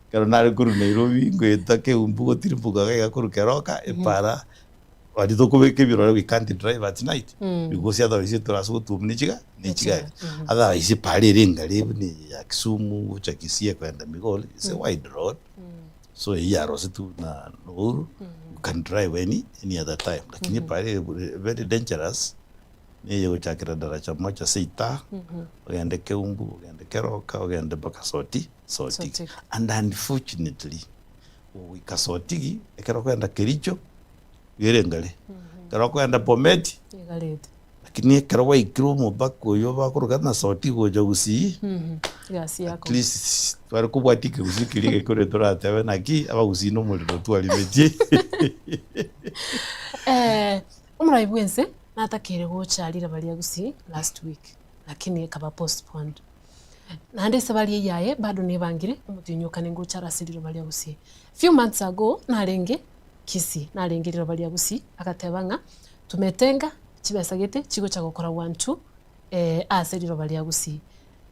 Ekero nare korwa Nairobi, ngoeta Keumbu gotirimboka iga iga korwa Keroka, epara Baria tokobeka ebirore we can't drive at night because otherwise torase gotuomwa ne chiga ne chigari. Otherwise epara ere engare buna eye ya Kisumu gocha Kisii ekoenda Migori it's a wide road so eyio yarosetwe na Uhuru you can drive any any other time lakini epara ere very dangerous neye gochakera Daraja Moja Seita ogende Keumbu ogende Keroka ogende mpaka Soti Sotik and unfortunately goika Sotigi ekero okogenda Kericho Gere ngare. Ekero okoenda Bomet, Egarete. lakini ekero gwaikire omopaka oyio bakoroka ng'a Soti gocha Gusii, Egasi at yako. least tware kobwatia ekegusii keria egekore toratebe naki abagusii na omorero twarimetie. Eh, omorai bwense natakeire gocha riraba ria Gusii last week lakini ekaba postponed. Naende esabari eyio aye bado nebangire omotienyi okane ngocha are ase riroba ria Gusii. Few months ago narenge Kisii, narenge riroba ria Gusii, agateba ng'a tumetenga chibesa gete chigocha gokora one two ase riroba ria Gusii.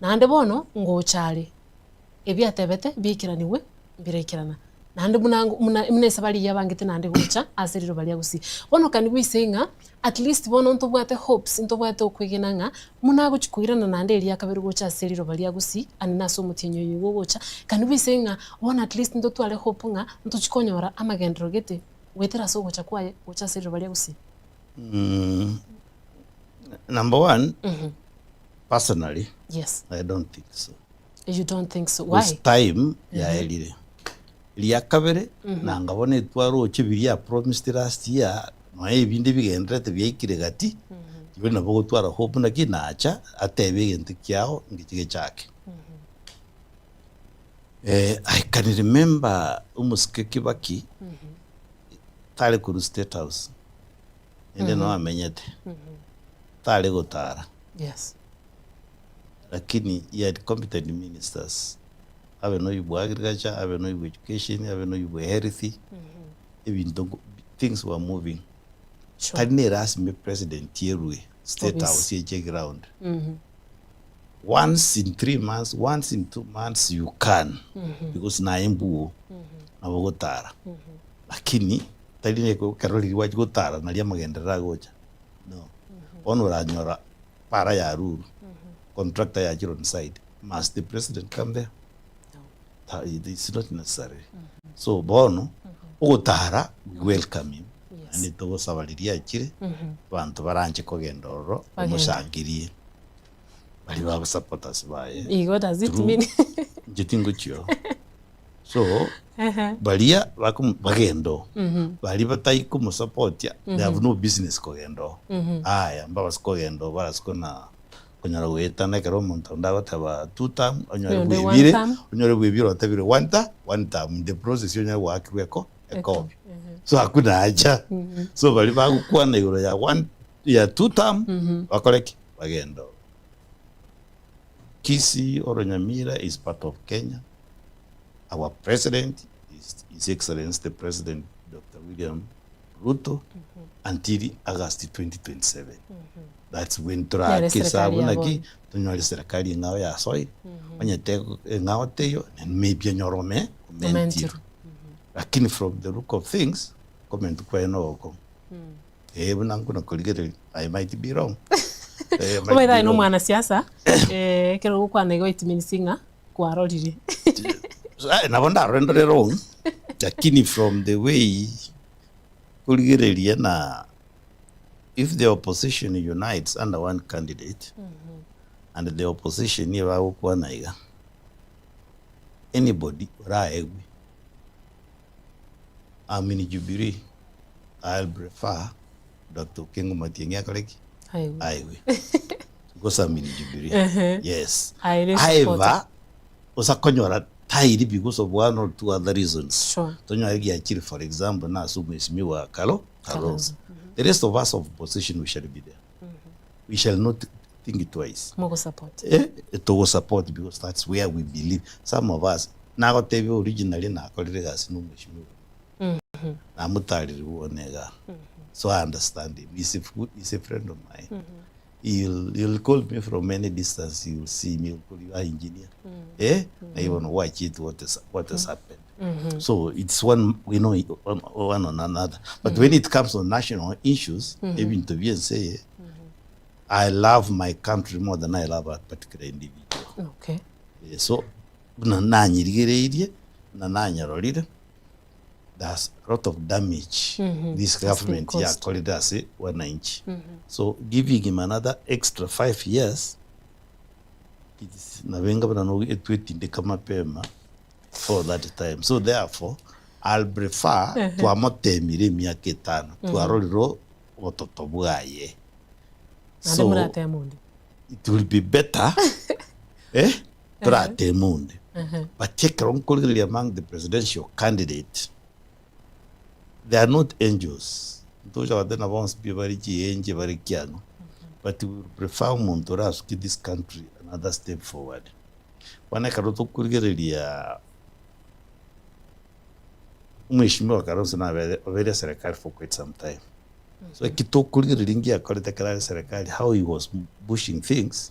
Naende bono ngocha are, ebi atebete biikeranigwe mbiraikerana. Naende buna buna buna esabari eyio abangete naende gocha ase riroba ria Gusii. Bono can we say ng'a at least bono ntobwate hopes, ntobwate okwegena ng'a buna agochi koirana naende eria kabere gocha ase riroba ria Gusii ande nase omotienyi oyo igo ogocha, can we say ng'a bono at least ntotware hope ng'a ntochi konyora amagenderero gete goetera ase ogocha kwaye gocha ase riroba ria Gusii? Number one, personally, Yes. I don't think so. You don't think so? Why? Because time yaerire. Ria kabere, nanga bono etwaroche biria a promised last year, nonya ebinde bigendererete biaikire gati, igo nabo ogotwara hope naki nacha atebe egento kiao ngeche gechake. I can remember omosike Kibaki, tare korwa State House, naende noo amenyete, tare gotara. Yes. Lakini he had competent ministers, abe noyio bwa agriculture, abe noyio bwa education, abe noyio bwa health, ebinto nko things were moving. Sure. Tari ne erasima epresident erwe state Obisi. house eche eground. Once in 3 months, once in 2 months you can, because naye mbuo nabo ogotara. Lakini tari ne ekero riria gwachia gotara naria amagenderero agocha, no. Bono oranyora para ya ruru. Contractor yachire on site, must the president come there? Ta- it is not necessary. So bono, ogotara, we welcome him. Naende togosaba riria achire, abanto baranche kogenda ororo, Bagende. bamosangerie, baria ba supporters baye. Igo does it Through- mean? Inche tingochia oo. So, baria bakomo bagenda oo, baria batai komosapotia, they have no business kogenda oo. Aya, mbabase kogenda oo barase kona konyora goetana ekero omonto onde agoteba two term, onyore Oyonde one bwebire, term. onyore bwebire otebire one term, one term in the process onyare goakirwa eko ekobi. So hakuna haja. So baria bagokwana igoro ya one ya two term, bakore ki? Bagende oo. Kisii or Nyamira is part of Kenya. Our president is His Excellency the President Doctor William Ruto until August 2027. That's when Nere torake serikali esabu ya naki bono. tonyore serikali eng'ao yasoire onye te eng'ao teiyo then maybe onyore ome omentirwe. Omentirwe. Lakini from the look of things comment kwaye nogokong'u. Eh buna nkuna korigereria I might be wrong. Eh, I might Obaire be aye na wrong. omwanasiasa, eh, ekero ogokwana igo it means ng'a kwarorire. Eh, nabo ndarore ndore wrong lakini from the way korigereria na if the opposition unites under one candidate and the opposition niye bagokwana iga anybody oraegwe I'm in Jubilee I'll prefer Dr. Okengo Matiang'i akore ki? Aigwe. Aigwe. Because I'm in Jubilee. Ehe. Yes. Aye ne However, supporter. osakonyora tairi because of one or two other reasons. Sure. Tonyore giachire for example na ase omwesimigwa Kalo Kalonzo. Kalonzo. The rest of us of opposition we shall be there. We shall not think twice. Mogo support. Eh, togo support because that's where we believe. Some of us nagotebia originally nakorire egasi na omwesimigwa Namotarire bwone iga. So I understand him. He's a, good, he's a friend of mine. He'll, he'll call me from any distance. He'll see me. He'll call you, ah, engineer. Eh? Na even watch it, what has, what has happened. So it's one, we know it one, one on another. But when it comes on national issues, even to be and say, I love my country more than I love a particular individual. Okay. Eh, so, buna nanyirigereirie, buna nanyororire, there's a lot of damage this Has been government caused. yakorire ase wananchi. So giving him another extra 5 years it is nabenga buna no etwetindeka mapema for that time. So therefore I'll prefer twamotemire emiaka etano twarorire obototo bwaye. Naende So morateme onde. it will be better eh torateme onde. But ekero nkorigereria among the presidential candidate, they are not angels. Ntocha goteba ng'a bonsi pi bare chienche bare kiang'o, but we would prefer omonto orasukie this country another step forward. Bono ekero tokorigereria omweshimiwa Kalonzo nabere obeire serikali for quite some time. So eki tokorigereria ngiakorete ekero are serikali how he was pushing things,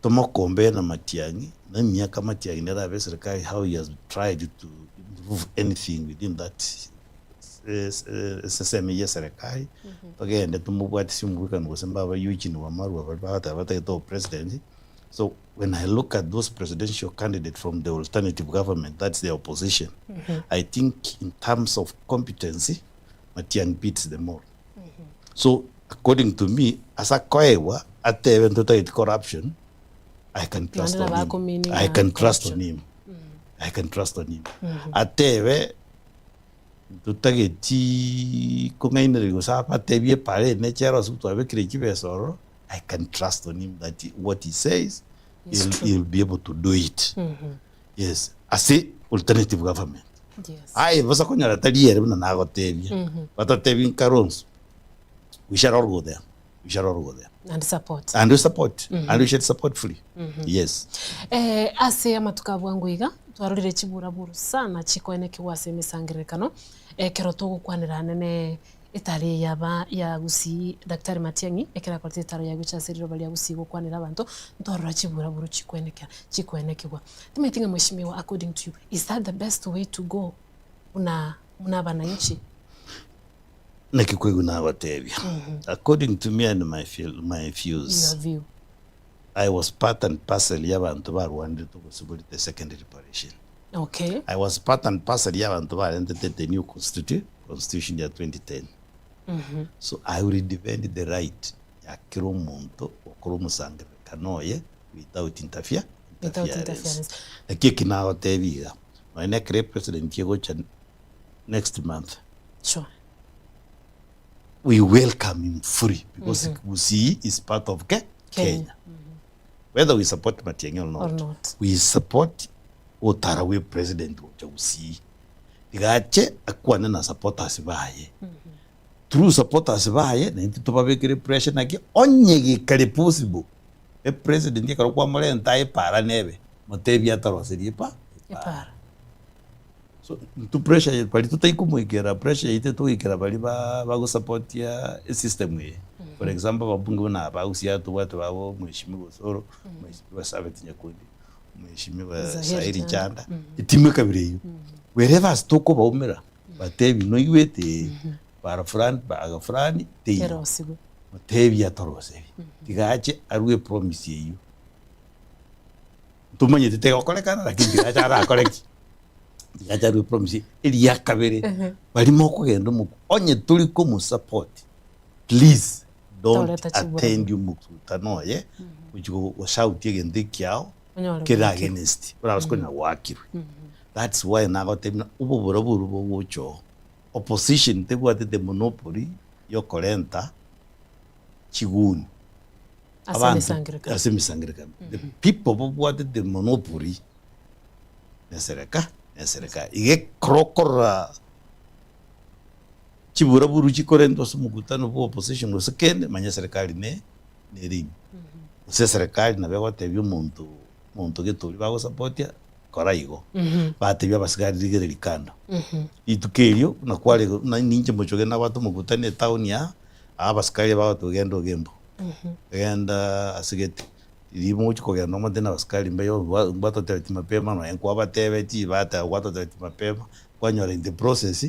Tomokombee na Matiang'i, na emiaka Matiang'i nere abe eserikali how he has tried to improve anything within that eseseme ye eserikali, togende tomobwatisie omogwekano gose mbaba Eugene Wamalwa baria bagoteba batagete obopresident. So when I look at those presidential candidate from the alternative government, that's the opposition, I think in terms of competency, Matiang'i beats them all. So according to me, ase akoegwa atebe ntotageti corruption, I can trust Naende on nabo him. akomeaning I ng'a can trust on corruption. him. I can trust on him. Atebe ntotageti kong'ainereria gose abatebie epara ene echera ase twabekire chibesa ororo, I can trust on him that what he says, Is he'll, true. he'll be able to do it. Yes, ase alternative government. Yes. Aye bosa konyora tari ere buna nagotebia. Batotebi nkaronso. We shall all go there. We shall all go there. And support. And we support. And we shall support fully. Yes. Eh, ase amatuko a bwango iga twarorire chiburaburu sana chikoenekigwa ase emesangererekano ekero togokwanera anene Etaro eye yaba ya Gusii Daktari Matiang'i ekero akorete etaro ya gocha ase riroba ria Gusii gokwanera abanto ntwarora chiburaburu chikwenekera chikwenekigwa. Timanyeti ng'a mweshimiwa according to you is that the best way to go buna buna abananchi? Naki koigwa nagotebia. According to me and my feel, my views. Your view. I was part and parcel y'abanto barwanerete obosibore the second liberation. Okay. I was part and parcel y'abanto barentete the new constitu constitution ya 2010. So I will defend the right ya kera omonto gokora omosangererekano oye without interfere Without interference. interference. Naki eki nagotebia iga, nonye na ekero epresident egocha next month, Sure. we welcome him fully because Gusii is part of Ke Kenya. Kenya. Whether we support Matiang'i or not, Or not. we support otara bwe president gocha Gusii. Iga ache akwane na supporters baye. Through supporters baye naintwe tobabekere pressure naki onye gekare possible epresident ekero kwamorenta aye para nebe motebie atoroserie epa Epara. So intwe pressure ye baria totari komoikera pressure yaito togoikera baria ba bagosapotia esystem eye. For example ababunge buna aba gusii aya tobwate babo mheshimiwa Osoro, mheshimiwa Sabet Nyakundi, mheshimiwa Zahiri Zahiri Chanda. Chanda, etimu ekabira eywo. Wherever ase tokobaumera batebi noigwete ee bara fulani baga fulani teiyo. Erosigwe. Motebie atoroserie. Tiga ache arue epromise eywo. Ntomanyete tegokorekana lakini tiga ache arakore ki? Tiga ache arue epromise eria kabere baria mokogenda omoku onye tori komosupport please don't Toreta chibura. attend omokutano oye gochi goshoutia egento ekiao Onyore kere goakirwe. against orabase konyora goakirwe. That's why nagotebia buna obobura boria bogocha oo opposition tebwate the monopoly yokorenta chiguni Ase abanto emesangererekano. ase emesangererekano. The people babwate the monopoly nesereka neserekari. Iga ekero okorora chiburaburu chikorentwa ase omokutano bwa opposition gose kende, manya eserekari ne nere ime. Gose eserekari nabo egotebia omonto omonto gete oria bagosapotia kora igo. Batebia abasigari rigereria kando. Rituko erio buna kware buna ninche mochoge nabwate omokutano etown aa, abasikari bagoteba genda ogembo, genda ase gete. Riria mogochia kogenda omanyete na abasikari mbaye mbwatotebetie mapema nonya nkwabatebetie bateba gwatotebetie mapema, kwanyora in the process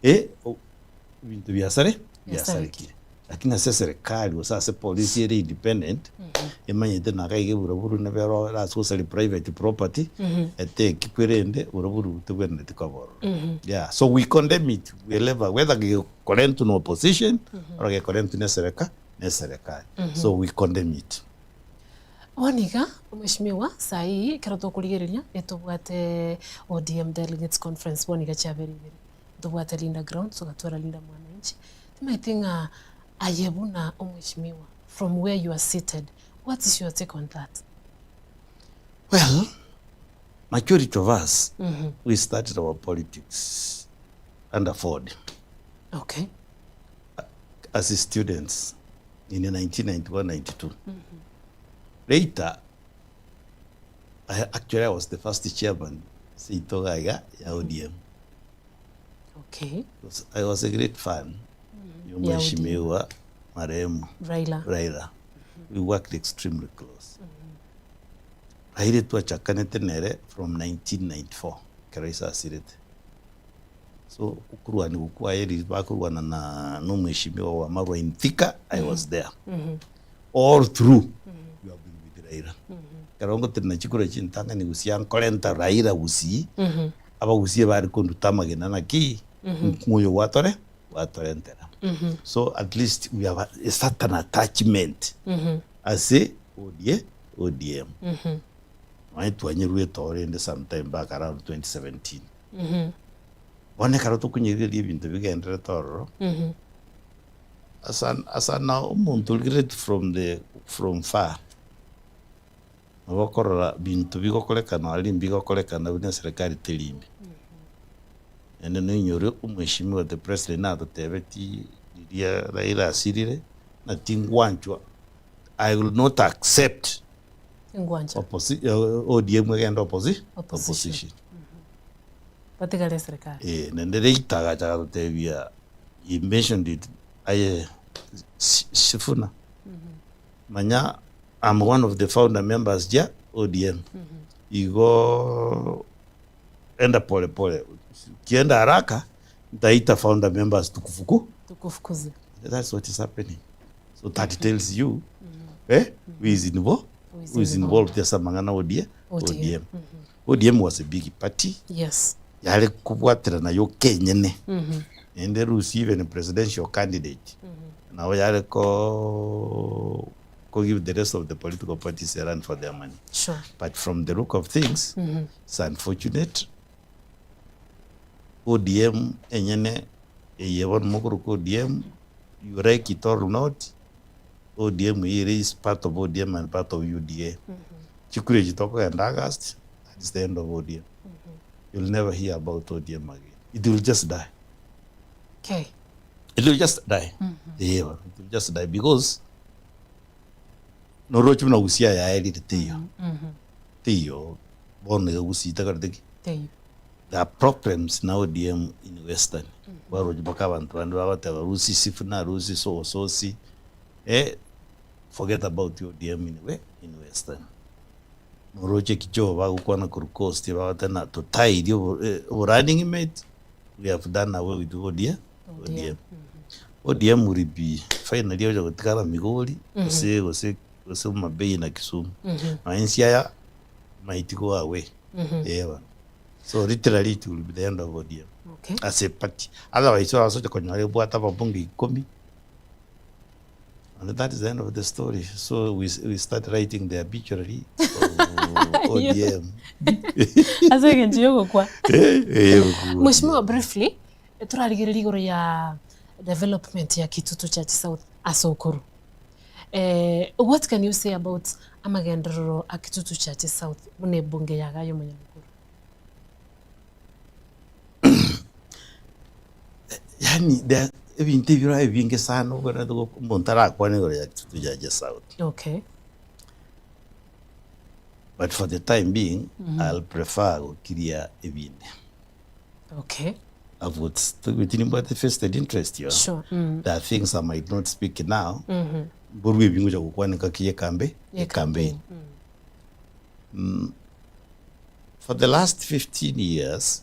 eh ebinto biasare biasarekire. Lakini ase eserekari gose ase polisi ere independent, emanyete naka iga eburaburu nabo ero erase gosaria private property, eteki kwerende buraburu tebwenereti koba ororo. Yeah, so we condemn it wherever whether gekorentwa na opposition or gekorentwa na esereka na eserekari. So we condemn it. Bono iga, Mheshimiwa, saa hii ekero tokorigereria etobwate ODM Delegates Conference bono iga chiabere ibere. Ntobwate Linda Grounds togatwara Linda Mwananchi. Timaeti ng'a aye buna omweshimiwa from where you are seated, what is your take on that? Well, majority of us, we started our politics under Ford. Okay. As students in 1991-92. Later, I, actually I was the first chairman seito iga iga ya ODM. Okay. I was a great fan ya Ya Mheshimiwa marehemu Raila. Raila. We worked extremely close. Raila twachakanete nere from 1994 ekero ise asirete. So okorwaniwa kwaye riria bakorwana na na omweshimiwa wa Marwa in Thika, I was there. All through we have been with Raila. Ekero ngotenena chikura chintang'ani gusii ankorenta Raila gusii, abagusii bare konduta amagena naki, ng'o oyo gwatore gwatorentera. So at least we have a certain attachment ase ODA ODM. Nonye twanyeruete oo rende sometime back around 2017. Bono ekero tokonyerigereria ebinto bigendererete ororo, asa asa na omonto origerereti from the from far, nabo okorora binto bigokorekana aria mbigokorekana buna eserekari teri ime. Naende noinyore omweshimiwa the president natotebetie riria Raila asirire, ng'a tingwanchwa, I will not accept Ingwancha. opposi ODM egende opposi Opposition. opposition. Batigare eserekari. Eh, naende later agacha agatotebia, he mentioned it, aye Si- Sifuna, manya I'm one of the founder members ja ODM. Igo enda pole pole, ukienda haraka nitaita founder members tukufuku. Tukufukuze. That's what is happening. So that tells you eh, wizi nibo. who is involved ase amang'ana ODM. ODM. ODM was a big party. Yes. Yare kobwaterana yoka enyene. Naende rusia even presidential candidate. Nabo yare ko ko give the rest of the political parties a run for their money. Sure. But from the look of things, it's unfortunate. ODM enyene eye bono mokoroka ODM, you like it or not, ODM eye ere is part of ODM and part of UDA. Chikura echi tokogenda August, that is the end of ODM. You'll never hear about ODM again. It will just die. Okay. It will just die. Eh, bono, it will just die because noroche buna Gusii yaerire teiyo. Teiyo bono iga Gusii takorete ki? Teiyo. There are problems na ODM in Western. Kwaroche mpaka abanto bande bagoteba rusi Sifuna, rusi so sosi. Eh, forget about ODM in we in Western. Noroche kichoo bagokwana korwa coast bagoteba na totairie obo eh, obo running mate we have done away with ODM. ODM. ODM will be finally ocha gotigara Migori gose gose gose Homa Bay na Kisumu. Nonya Siaya might go away. Eh bono. So literally it will be the end of ODM Okay. as a party. Otherwise orasoche konyora ebwate ababunge ikomi and that is the end of the story. So we, we start writing the obituary of ODM. Ase eng'encho ya ogokwa. Eh, eh, ogokwa. Mheshimiwa, briefly, torarigereria igoro ya development ya Kitutu Church South ase okorwa. Eh, what can you say about amagenderero a Kitutu Church South buna ebunge yaga ya omonyamukuru? Yaani there ebinto ebio birabe ebinge sana obwenerete go omonto arakwane igoro ya Kitutu Church South. Okay. But for the time being, I'll prefer gokiria ebinde. Okay. I've got tobwati nimbwate vested interest yo. Sure. There are things I might not speak now. Mborwe ebi ngocha gokwana engaki ye kambe ye campaign. For the last 15 years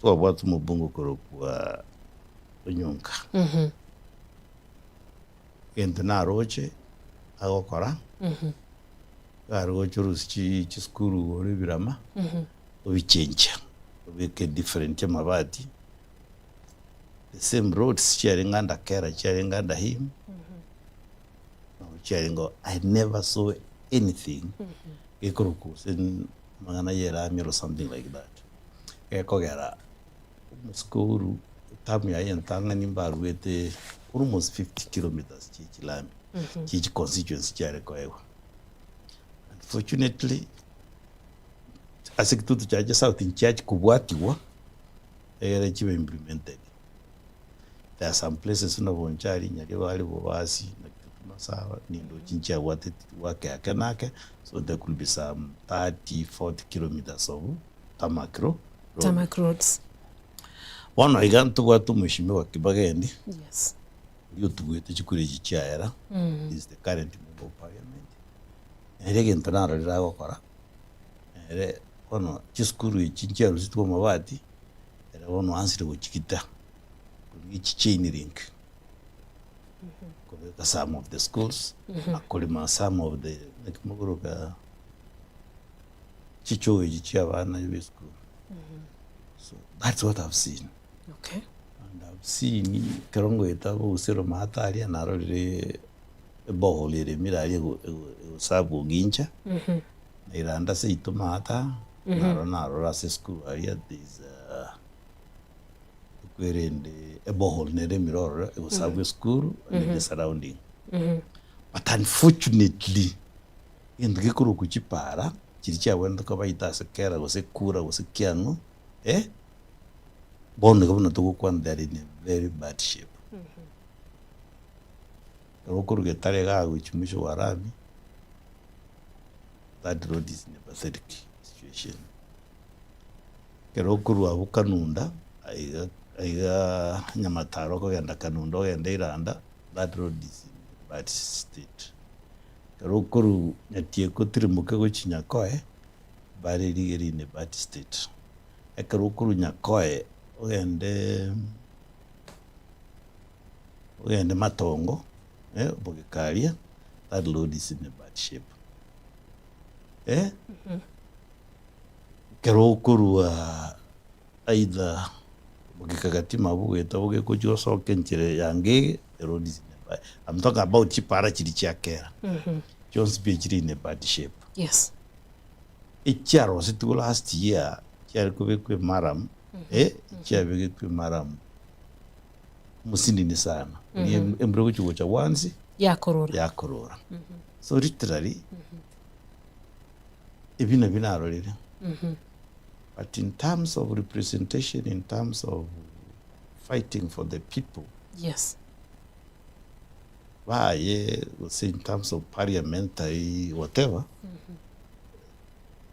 twabwate omobunge okorokwa Onyonka. Egento naroche agokora, iga aroche orusia chi chisukuru igoro ebirama, obichenchia, obeke different amabati, the same roads chiarenge under Kera, chiarenge under him, nabo chiarenge oo. I never saw anything gekorokwa gose amang'ana ya erami or something like that. Gekogera omosike oru etamu yaye entang'ani mbaruete almost 50 kilometres chie chilami, chie chiconstituency chiare koegwa. Unfortunately, ase Kitutu Chache South nchiachi kobwatigwa egere chibe implemented. There are some places buna Bonchari, Nyaribari, Bobasi, na Kitutu Masawa, nindochi nchiabwateti gwake ake na ake, so there could be some 30, 40 kilometres of tarmac road. Tarmac roads. Bono iga ntobwate omweshimiwa Kibagendi, Yes. oria otugwete chikura echi chiaera, he is the current member of parliament. Nere egento narorire agokora, nere bono chisukuru echi nchiarusetwe amabati, ere bono oansire gochigita, korigia chichain link, kobeka some of the schools, na korema some of the naki mogoroka chichoo echi chia abana be esukuru. So that's what I've seen. Okay. And I've seen ekero ngoeta obosero maate aria narorire eborehole ere emire aria ego- ego- egoserve ogincha, na iranda seito maate aa, naro narora ase esukuru aria there is a ekwerende eborehole nere emire ororo egoserve esukuru and the surrounding. But unfortunately, egento gekorokwa chipara, chiria chiabwenerete koba either ase kera gose kura gose kiang'o, eh, bono iga buna togokwana they are in a very bad shape. Ekero okoruga etare igaa gochia mwisho bwa rami, that road is in a pathetic situation. Ekero okorwa abwo Kanunda, aiga aiga Nyamataro okogenda Kanunda ogende Iranda, that road is in a bad state. Ekero okorwa Nyatieko otirimboke gochia Nyakoe, bare riga eri in a bad state. Ekero okorwa Nyakoe ogende ogende Matongo, eh, Bogekaria, that road is in a bad shape. Eh? Ekero okorwa either bogekagatima abwo goeta bogekochia osoke enchera ya Ngege, the road is in a bad, I'm talking about chipara chiria chia kera, chionsi pi chire in a bad shape. Yes. Echiarosetigwe last year chiare kobekwa emaram, eh, chiabegetwe emaram omosinini sana, oria embura egochia gocha bwansi Yakorora. yakorora. So literally, ebi nabio narorire. But in terms of representation, in terms of fighting for the people, Yes. baye gose in terms of parliamentary whatever,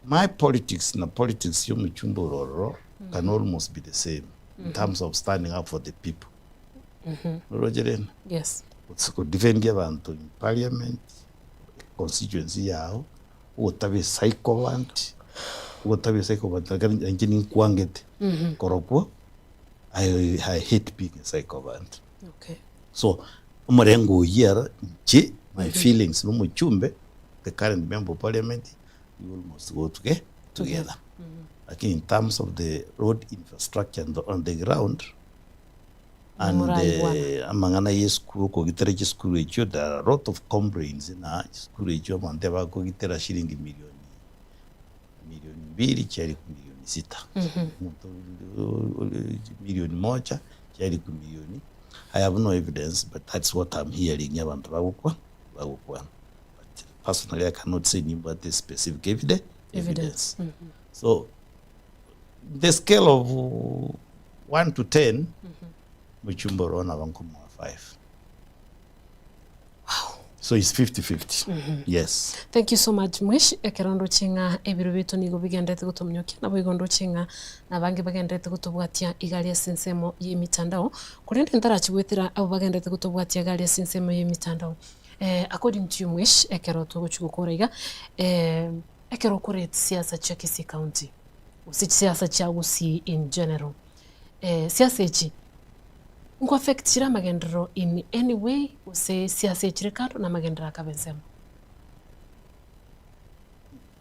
my politics na politics ya omochumba ore ororo can almost be the same in terms of standing up for the people. Oroche rende? Yes. Gose kodefend abanto in parliament, constituency yao, ogotaba esycophant, ogotaba esycophant lakini inche ninkwangete korokwo, I I hate being a sycophant. Okay. So, omorengo oyio ero inche my feelings na omochumbe, the current member of parliament, we almost go toge together. Lakini in terms of the road infrastructure on the, on the ground, and Moraigwana. amang'ana ya esukuru okogitera chisukuru echio there are a lot of complaints ng'a chisukuru echio abanto ebakogitera shilingi milioni milioni mbili chiarikwa milioni sita omonto milioni moja chiarikwa milioni I have no evidence but that's what I'm hearing abanto bagokwa bagokwana but personally I cannot say nimbwate specific evide evidence so the scale of 1 to 10 mochumba oro nabo nkomoa 5 so it's 50 50 yes Thank you so much Mwesh, ekero ndoche ng'a ebiro biaito nigo bigenderete gotominyokia, naboigo ndoche ng'a nabange bagenderete gotobwatia iga aria ase ensemo y'emitandao, korende ntarachia goetera abwo bagenderete gotobwatia iga aria ase ensemo y'emitandao. Eh, according to you Mwesh, ekero togochia gokora iga, eh, ekero okore chisiasa chia Kisii County, gose chisiasa chia Gusii in general, eh, siasa echi nko affect chire amagenderero in any way gose siasa echire kando na amagenderero akaba ensemo?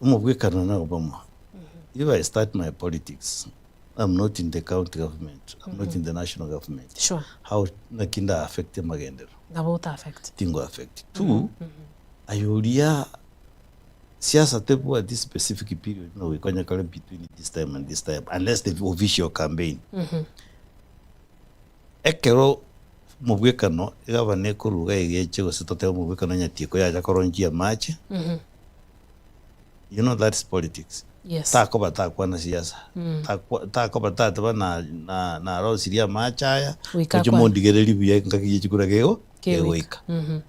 Omobwekano na Obama, if I start my politics, I'm not in the county government, I'm not in the national government. Sure. How naki nda affect amagenderero? Nabo ota affect. Tingo affect. Two, aye oria siasa tebwati specific period ng'a goika kare between this time and this time unless the official campaign. Ekero omobwekano egavana ekoruga egeche gose totebe omobwekano nyatieko yacha koronchia amache, you know that's politics. Yes. Takoba takwana siasa, takwa takoba tateba na na narosirie amache aya, Goika moche akwane. mondigererie buya engaki ye chikura kego Kegoika. kegoika.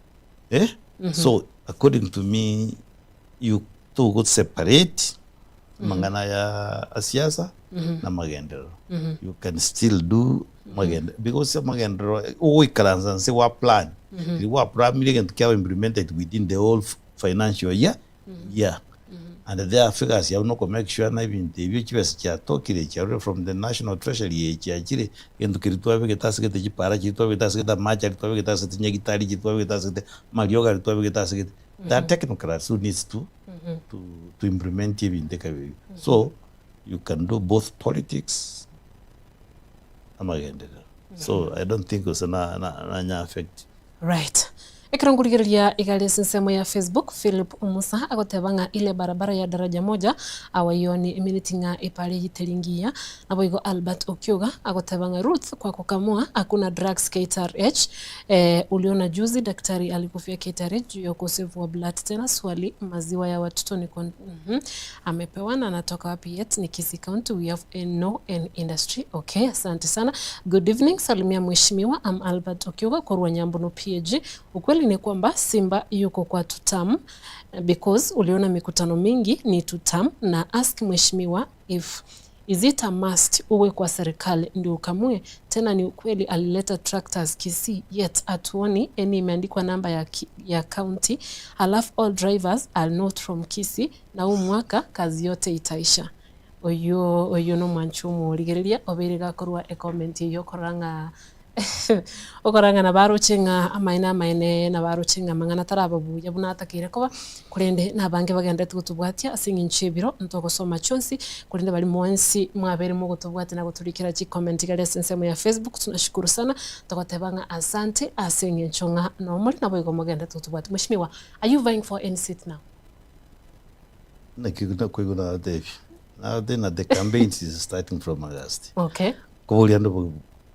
Eh? So according to me you togo separate amang'ana ya asiasa na amagenderero. You can still do magende because amagenderero ogoikaransa nse gwa plan riria gwa planire egento kiaba implemented within the whole financial year year and there figures yabo noko make sure na ebinto ebio chibesa chiatokire chiarure from the national treasury eye chiachire egento keria twabegete ase gete chipara chiria twabegete ase gete amache aria twabegete ase gete chinyagitari chiria twabegete ase gete amariogo aria twabegete ase gete there are technocrats who needs to to to implement ebinto eka ebio so you can do both politics amagenderero so I don't think gose na na nanya affect. Right. Ekero nkorigereria iga ase ensemo ya Facebook, Philip Omusa agoteba ng'a ile barabara ya daraja moja awaioni emineti ng'a epara eyio teri ngiya. Naboigo Albert Okioga agoteba ng'a Ruth kwa kukamua hakuna drugs KTRH. Eh, uliona juzi daktari alikufia KTRH juu ya ukosefu wa blood tena swali maziwa ya watoto ni kon mm amepewa na anatoka wapi yet ni Kisii County we have a no an industry okay asante sana good evening salimia mheshimiwa am Albert Okioga korwa Nyambono PAG ukweli ni kwamba Simba yuko kwa tutam because uliona mikutano mingi ni tutam na ask mheshimiwa if is it a must uwe kwa serikali ndio ukamue tena ni ukweli alileta tractors Kisii yet atuoni any imeandikwa namba ya, ki, ya county alafu all drivers are not from Kisii na huu mwaka kazi yote itaisha oyo oyo nomwanchi omorigereria obeire gakorwa ecomment eyio okorora ng'a. Okora ng'a nabaroche ng'a amaene amaene, nabaroche ng'a amang'ana taraba buya buna atakeire koba, korende nabange bagenderete gotobwatia ase eng'encho y'ebiro ntogosoma chionsi, korende baria mwensi mwabeire mogotobwatia na gotorikera chicomment igare ase ensemo ya Facebook, tunashukuru sana, togoteba ng'a asante ase eng'encho ng'a nomore naboigo mogenderete gotobwatia. Mweshimiwa, are you vying for any seat now? Naki nakoigwa naratebia, naratebia na the campaigns is starting from August. Okay. Koboria ande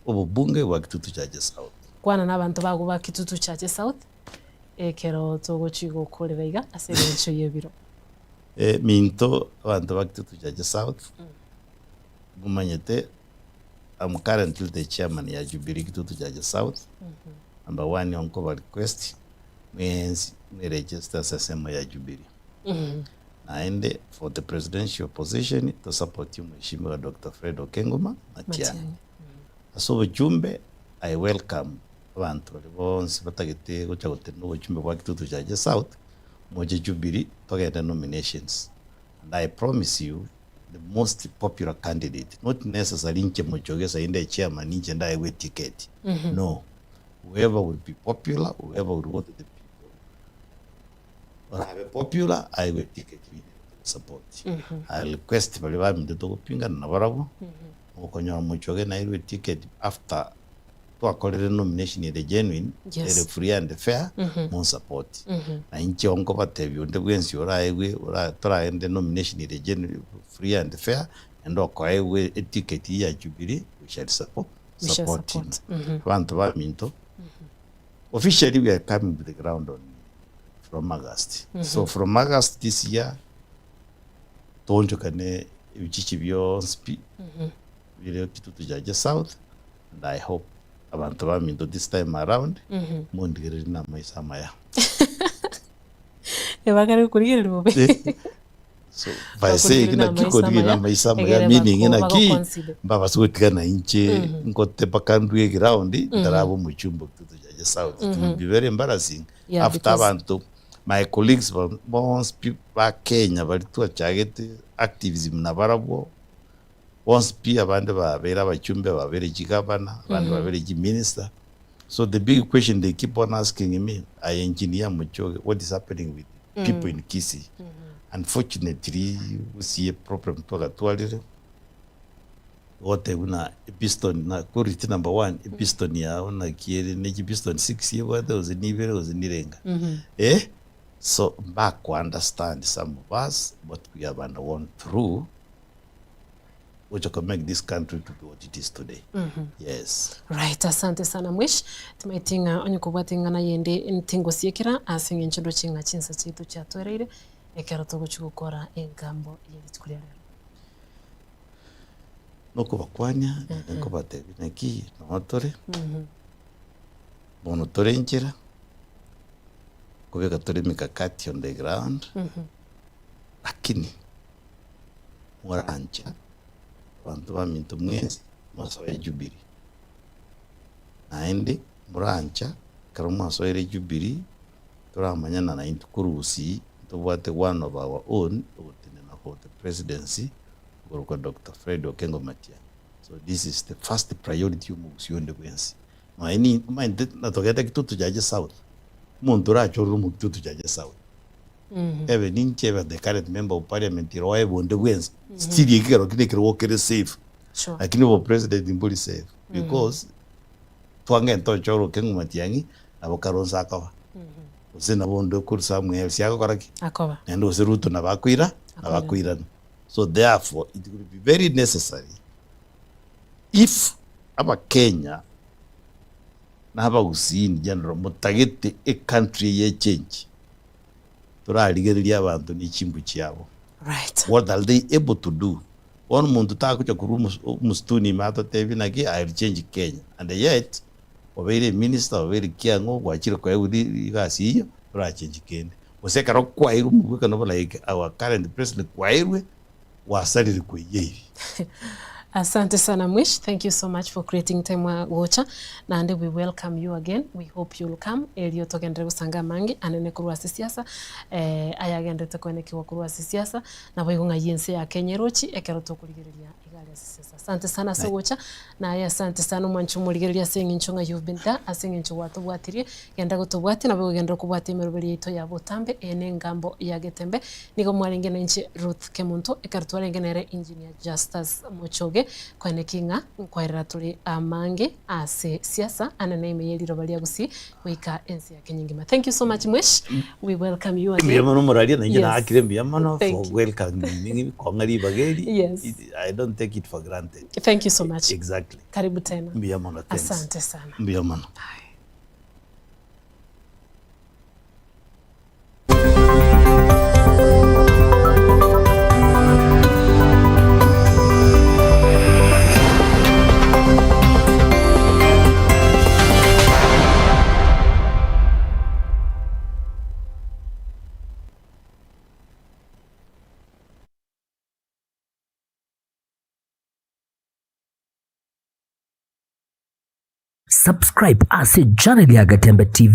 obobunge bwa Kitutu Chache South. Kwana nabanto bago ba Kitutu Chache South ekero togochia gokorera iga ase engencho y'ebiro. Minto abanto ba Kitutu Chache South, momanyete I'm currently the chairman ya Jubilee Kitutu Chache South, number one nkoba request mwensi mweregister ase ensemo ya Jubilee. Naende for the presidential position to support Mheshimiwa Doctor Fred Okengo Matiang'i. Ase obochumbe I welcome abanto baria bonsi batagete gocha gotenena obochumbe bwa Kitutu Chache South moche Jubilee togende nominations and I promise you the most popular candidate not necessary inche Mochoge sayi nde chairman inche ndaegwe eticket no whoever will be popular whoever will go to the people Orabe popular aegwe ticket binde support. I request baria baminto togopingana nabarabwo, okonyora Mochoge nairwe ticket after twakorire nomination ere genuine, Yes. ere free and fair, monsupport. Na inche nkobatebia onde bwensi oraegwe ora toragende nomination ere genuine, free and fair, naende okoegwa eticket ya Jubilee, we shall suppo We shall support him. support. Abanto baminto, officially we are coming to the ground on from August. So from August this year toonchokane ebichichi bionsi pi bire Kitutu Chache South and I hope abanto baminto this time around mondigererie na amaiso amaya. Ebakare gokorigereria bobe. So by saying Bakorigereria na naki amaiso okorigereria na amaya, amaiso amaya egere meaning bako naki bagoconsider. mbabase gotiga na inche ngote mpaka ndue eground ntaraba omochumba o Kitutu Chache South. It will be very embarrassing Yeah, after because abanto my colleagues bonsi pi ba Kenya baria twachagete activism nabarabwo, bonsi pi abande babeire abachumbe, babeire chigavana, abande babeire chiminister. So the big question they keep on asking me, aye engineer Muchoge, what is happening with people in Kisii? Unfortunately, gusii eproblem twagatwarire, gotebwa buna episton na quality number one, episton yao naki ere ne chipiston six ebwate gose nibere gose nirenga. Eh, so mbako understand some of us what we have undergone through gocha ko make this country to be what it is today. Yes. Right, asante sana Mwish. Timaeti ng'a onye kobwate eng'ana yende ntingosiekera ase eng'encho ndoche ng'a chinsa chiaito chiatwereire ekero togochia gokora engambo ye rituko ria rero. Nokobakwania naende nkobatebia naki noo tore, bono tore nchera, kobeka tore mikakati on the ground, lakini morancha abanto baminto mwensi mosoe Jubilee. Naende morancha ekero mwasoire Jubilee toramanyana naintwe korwa gusii ntobwate one of our own ogotenena for the presidency okorokwa Doctor Fred Okengo Matiang'i. So this is the first priority omogusii onde bwensi. Nonya ni omanyete natogete Kitutu Chache South, omonto orachorere omo Kitutu Chache South, ebe ninche ebe the current member of parliament ero ebe onde bwensi, still ekero kende ekerogo kere safe. Sure. Lakini obo president mbori safe because twang'e ntochore Okengo Matiang'i nabo Kalonzo akoba, gose nabo onde okorwa somewhere else agokora ki? Akoba. Naende gose Ruto nabo akoira, nabo akoirana. So therefore it will be very necessary if abakenya na abagusii in general motagete ecountry eye echange, torarigererie abanto ne chimbu chiabo. Right. What are they able to do? Bono omonto tagocha korwa omo omosituni ime atotebie naki I will change Kenya and yet obeire eminister obeire kiang'o gwachire koegwa rigasi eyio torachange kende. Gose ekero kwairwe omobwekano buna like our current president kwairwe gwasarire koiyeiri. Asante sana Mwish, thank you so much for creating time gocha naende we welcome you again, we hope you'll come erio togenderere gosanga amange anene korwa ase siasa eh, ayagenderete koenekigwa korwa ase siasa naboigo ng'ai ense ya Kenya erochi ekero tokorigereria iga. Iga aria ase siasa. Asante sana ase ogocha, naye asante sana omwanchi omorigereria ase eng'encho ng'a you've been there, ase eng'encho gwatobwatirie, genda gotobwatia nabo okogenderera kobwatia emeroberi yaito ya botambe, eye ne engambo ya Getembe, nigo mwarenge na inche Ruth Kemunto, ekero twarenge nere Engineer Justus Mochoge, koeneki ng'a nkoerera tore amange ase siasa ane na ime ye riroba ria Gusii goika ense ya Kenya engima. Thank you so much Mwesh, we welcome you again. Mbuya mono moraria nainche Yes. naakire mbuya mono Thank for you. welcoming me kong'a ribaga eri. Yes. It- I don't take it for granted. Thank you so much. Exactly. Karibu tena. Mbuya mono thanks. Asante sana. Mbuya mono. Subscribe ase channel ya Gatembe TV.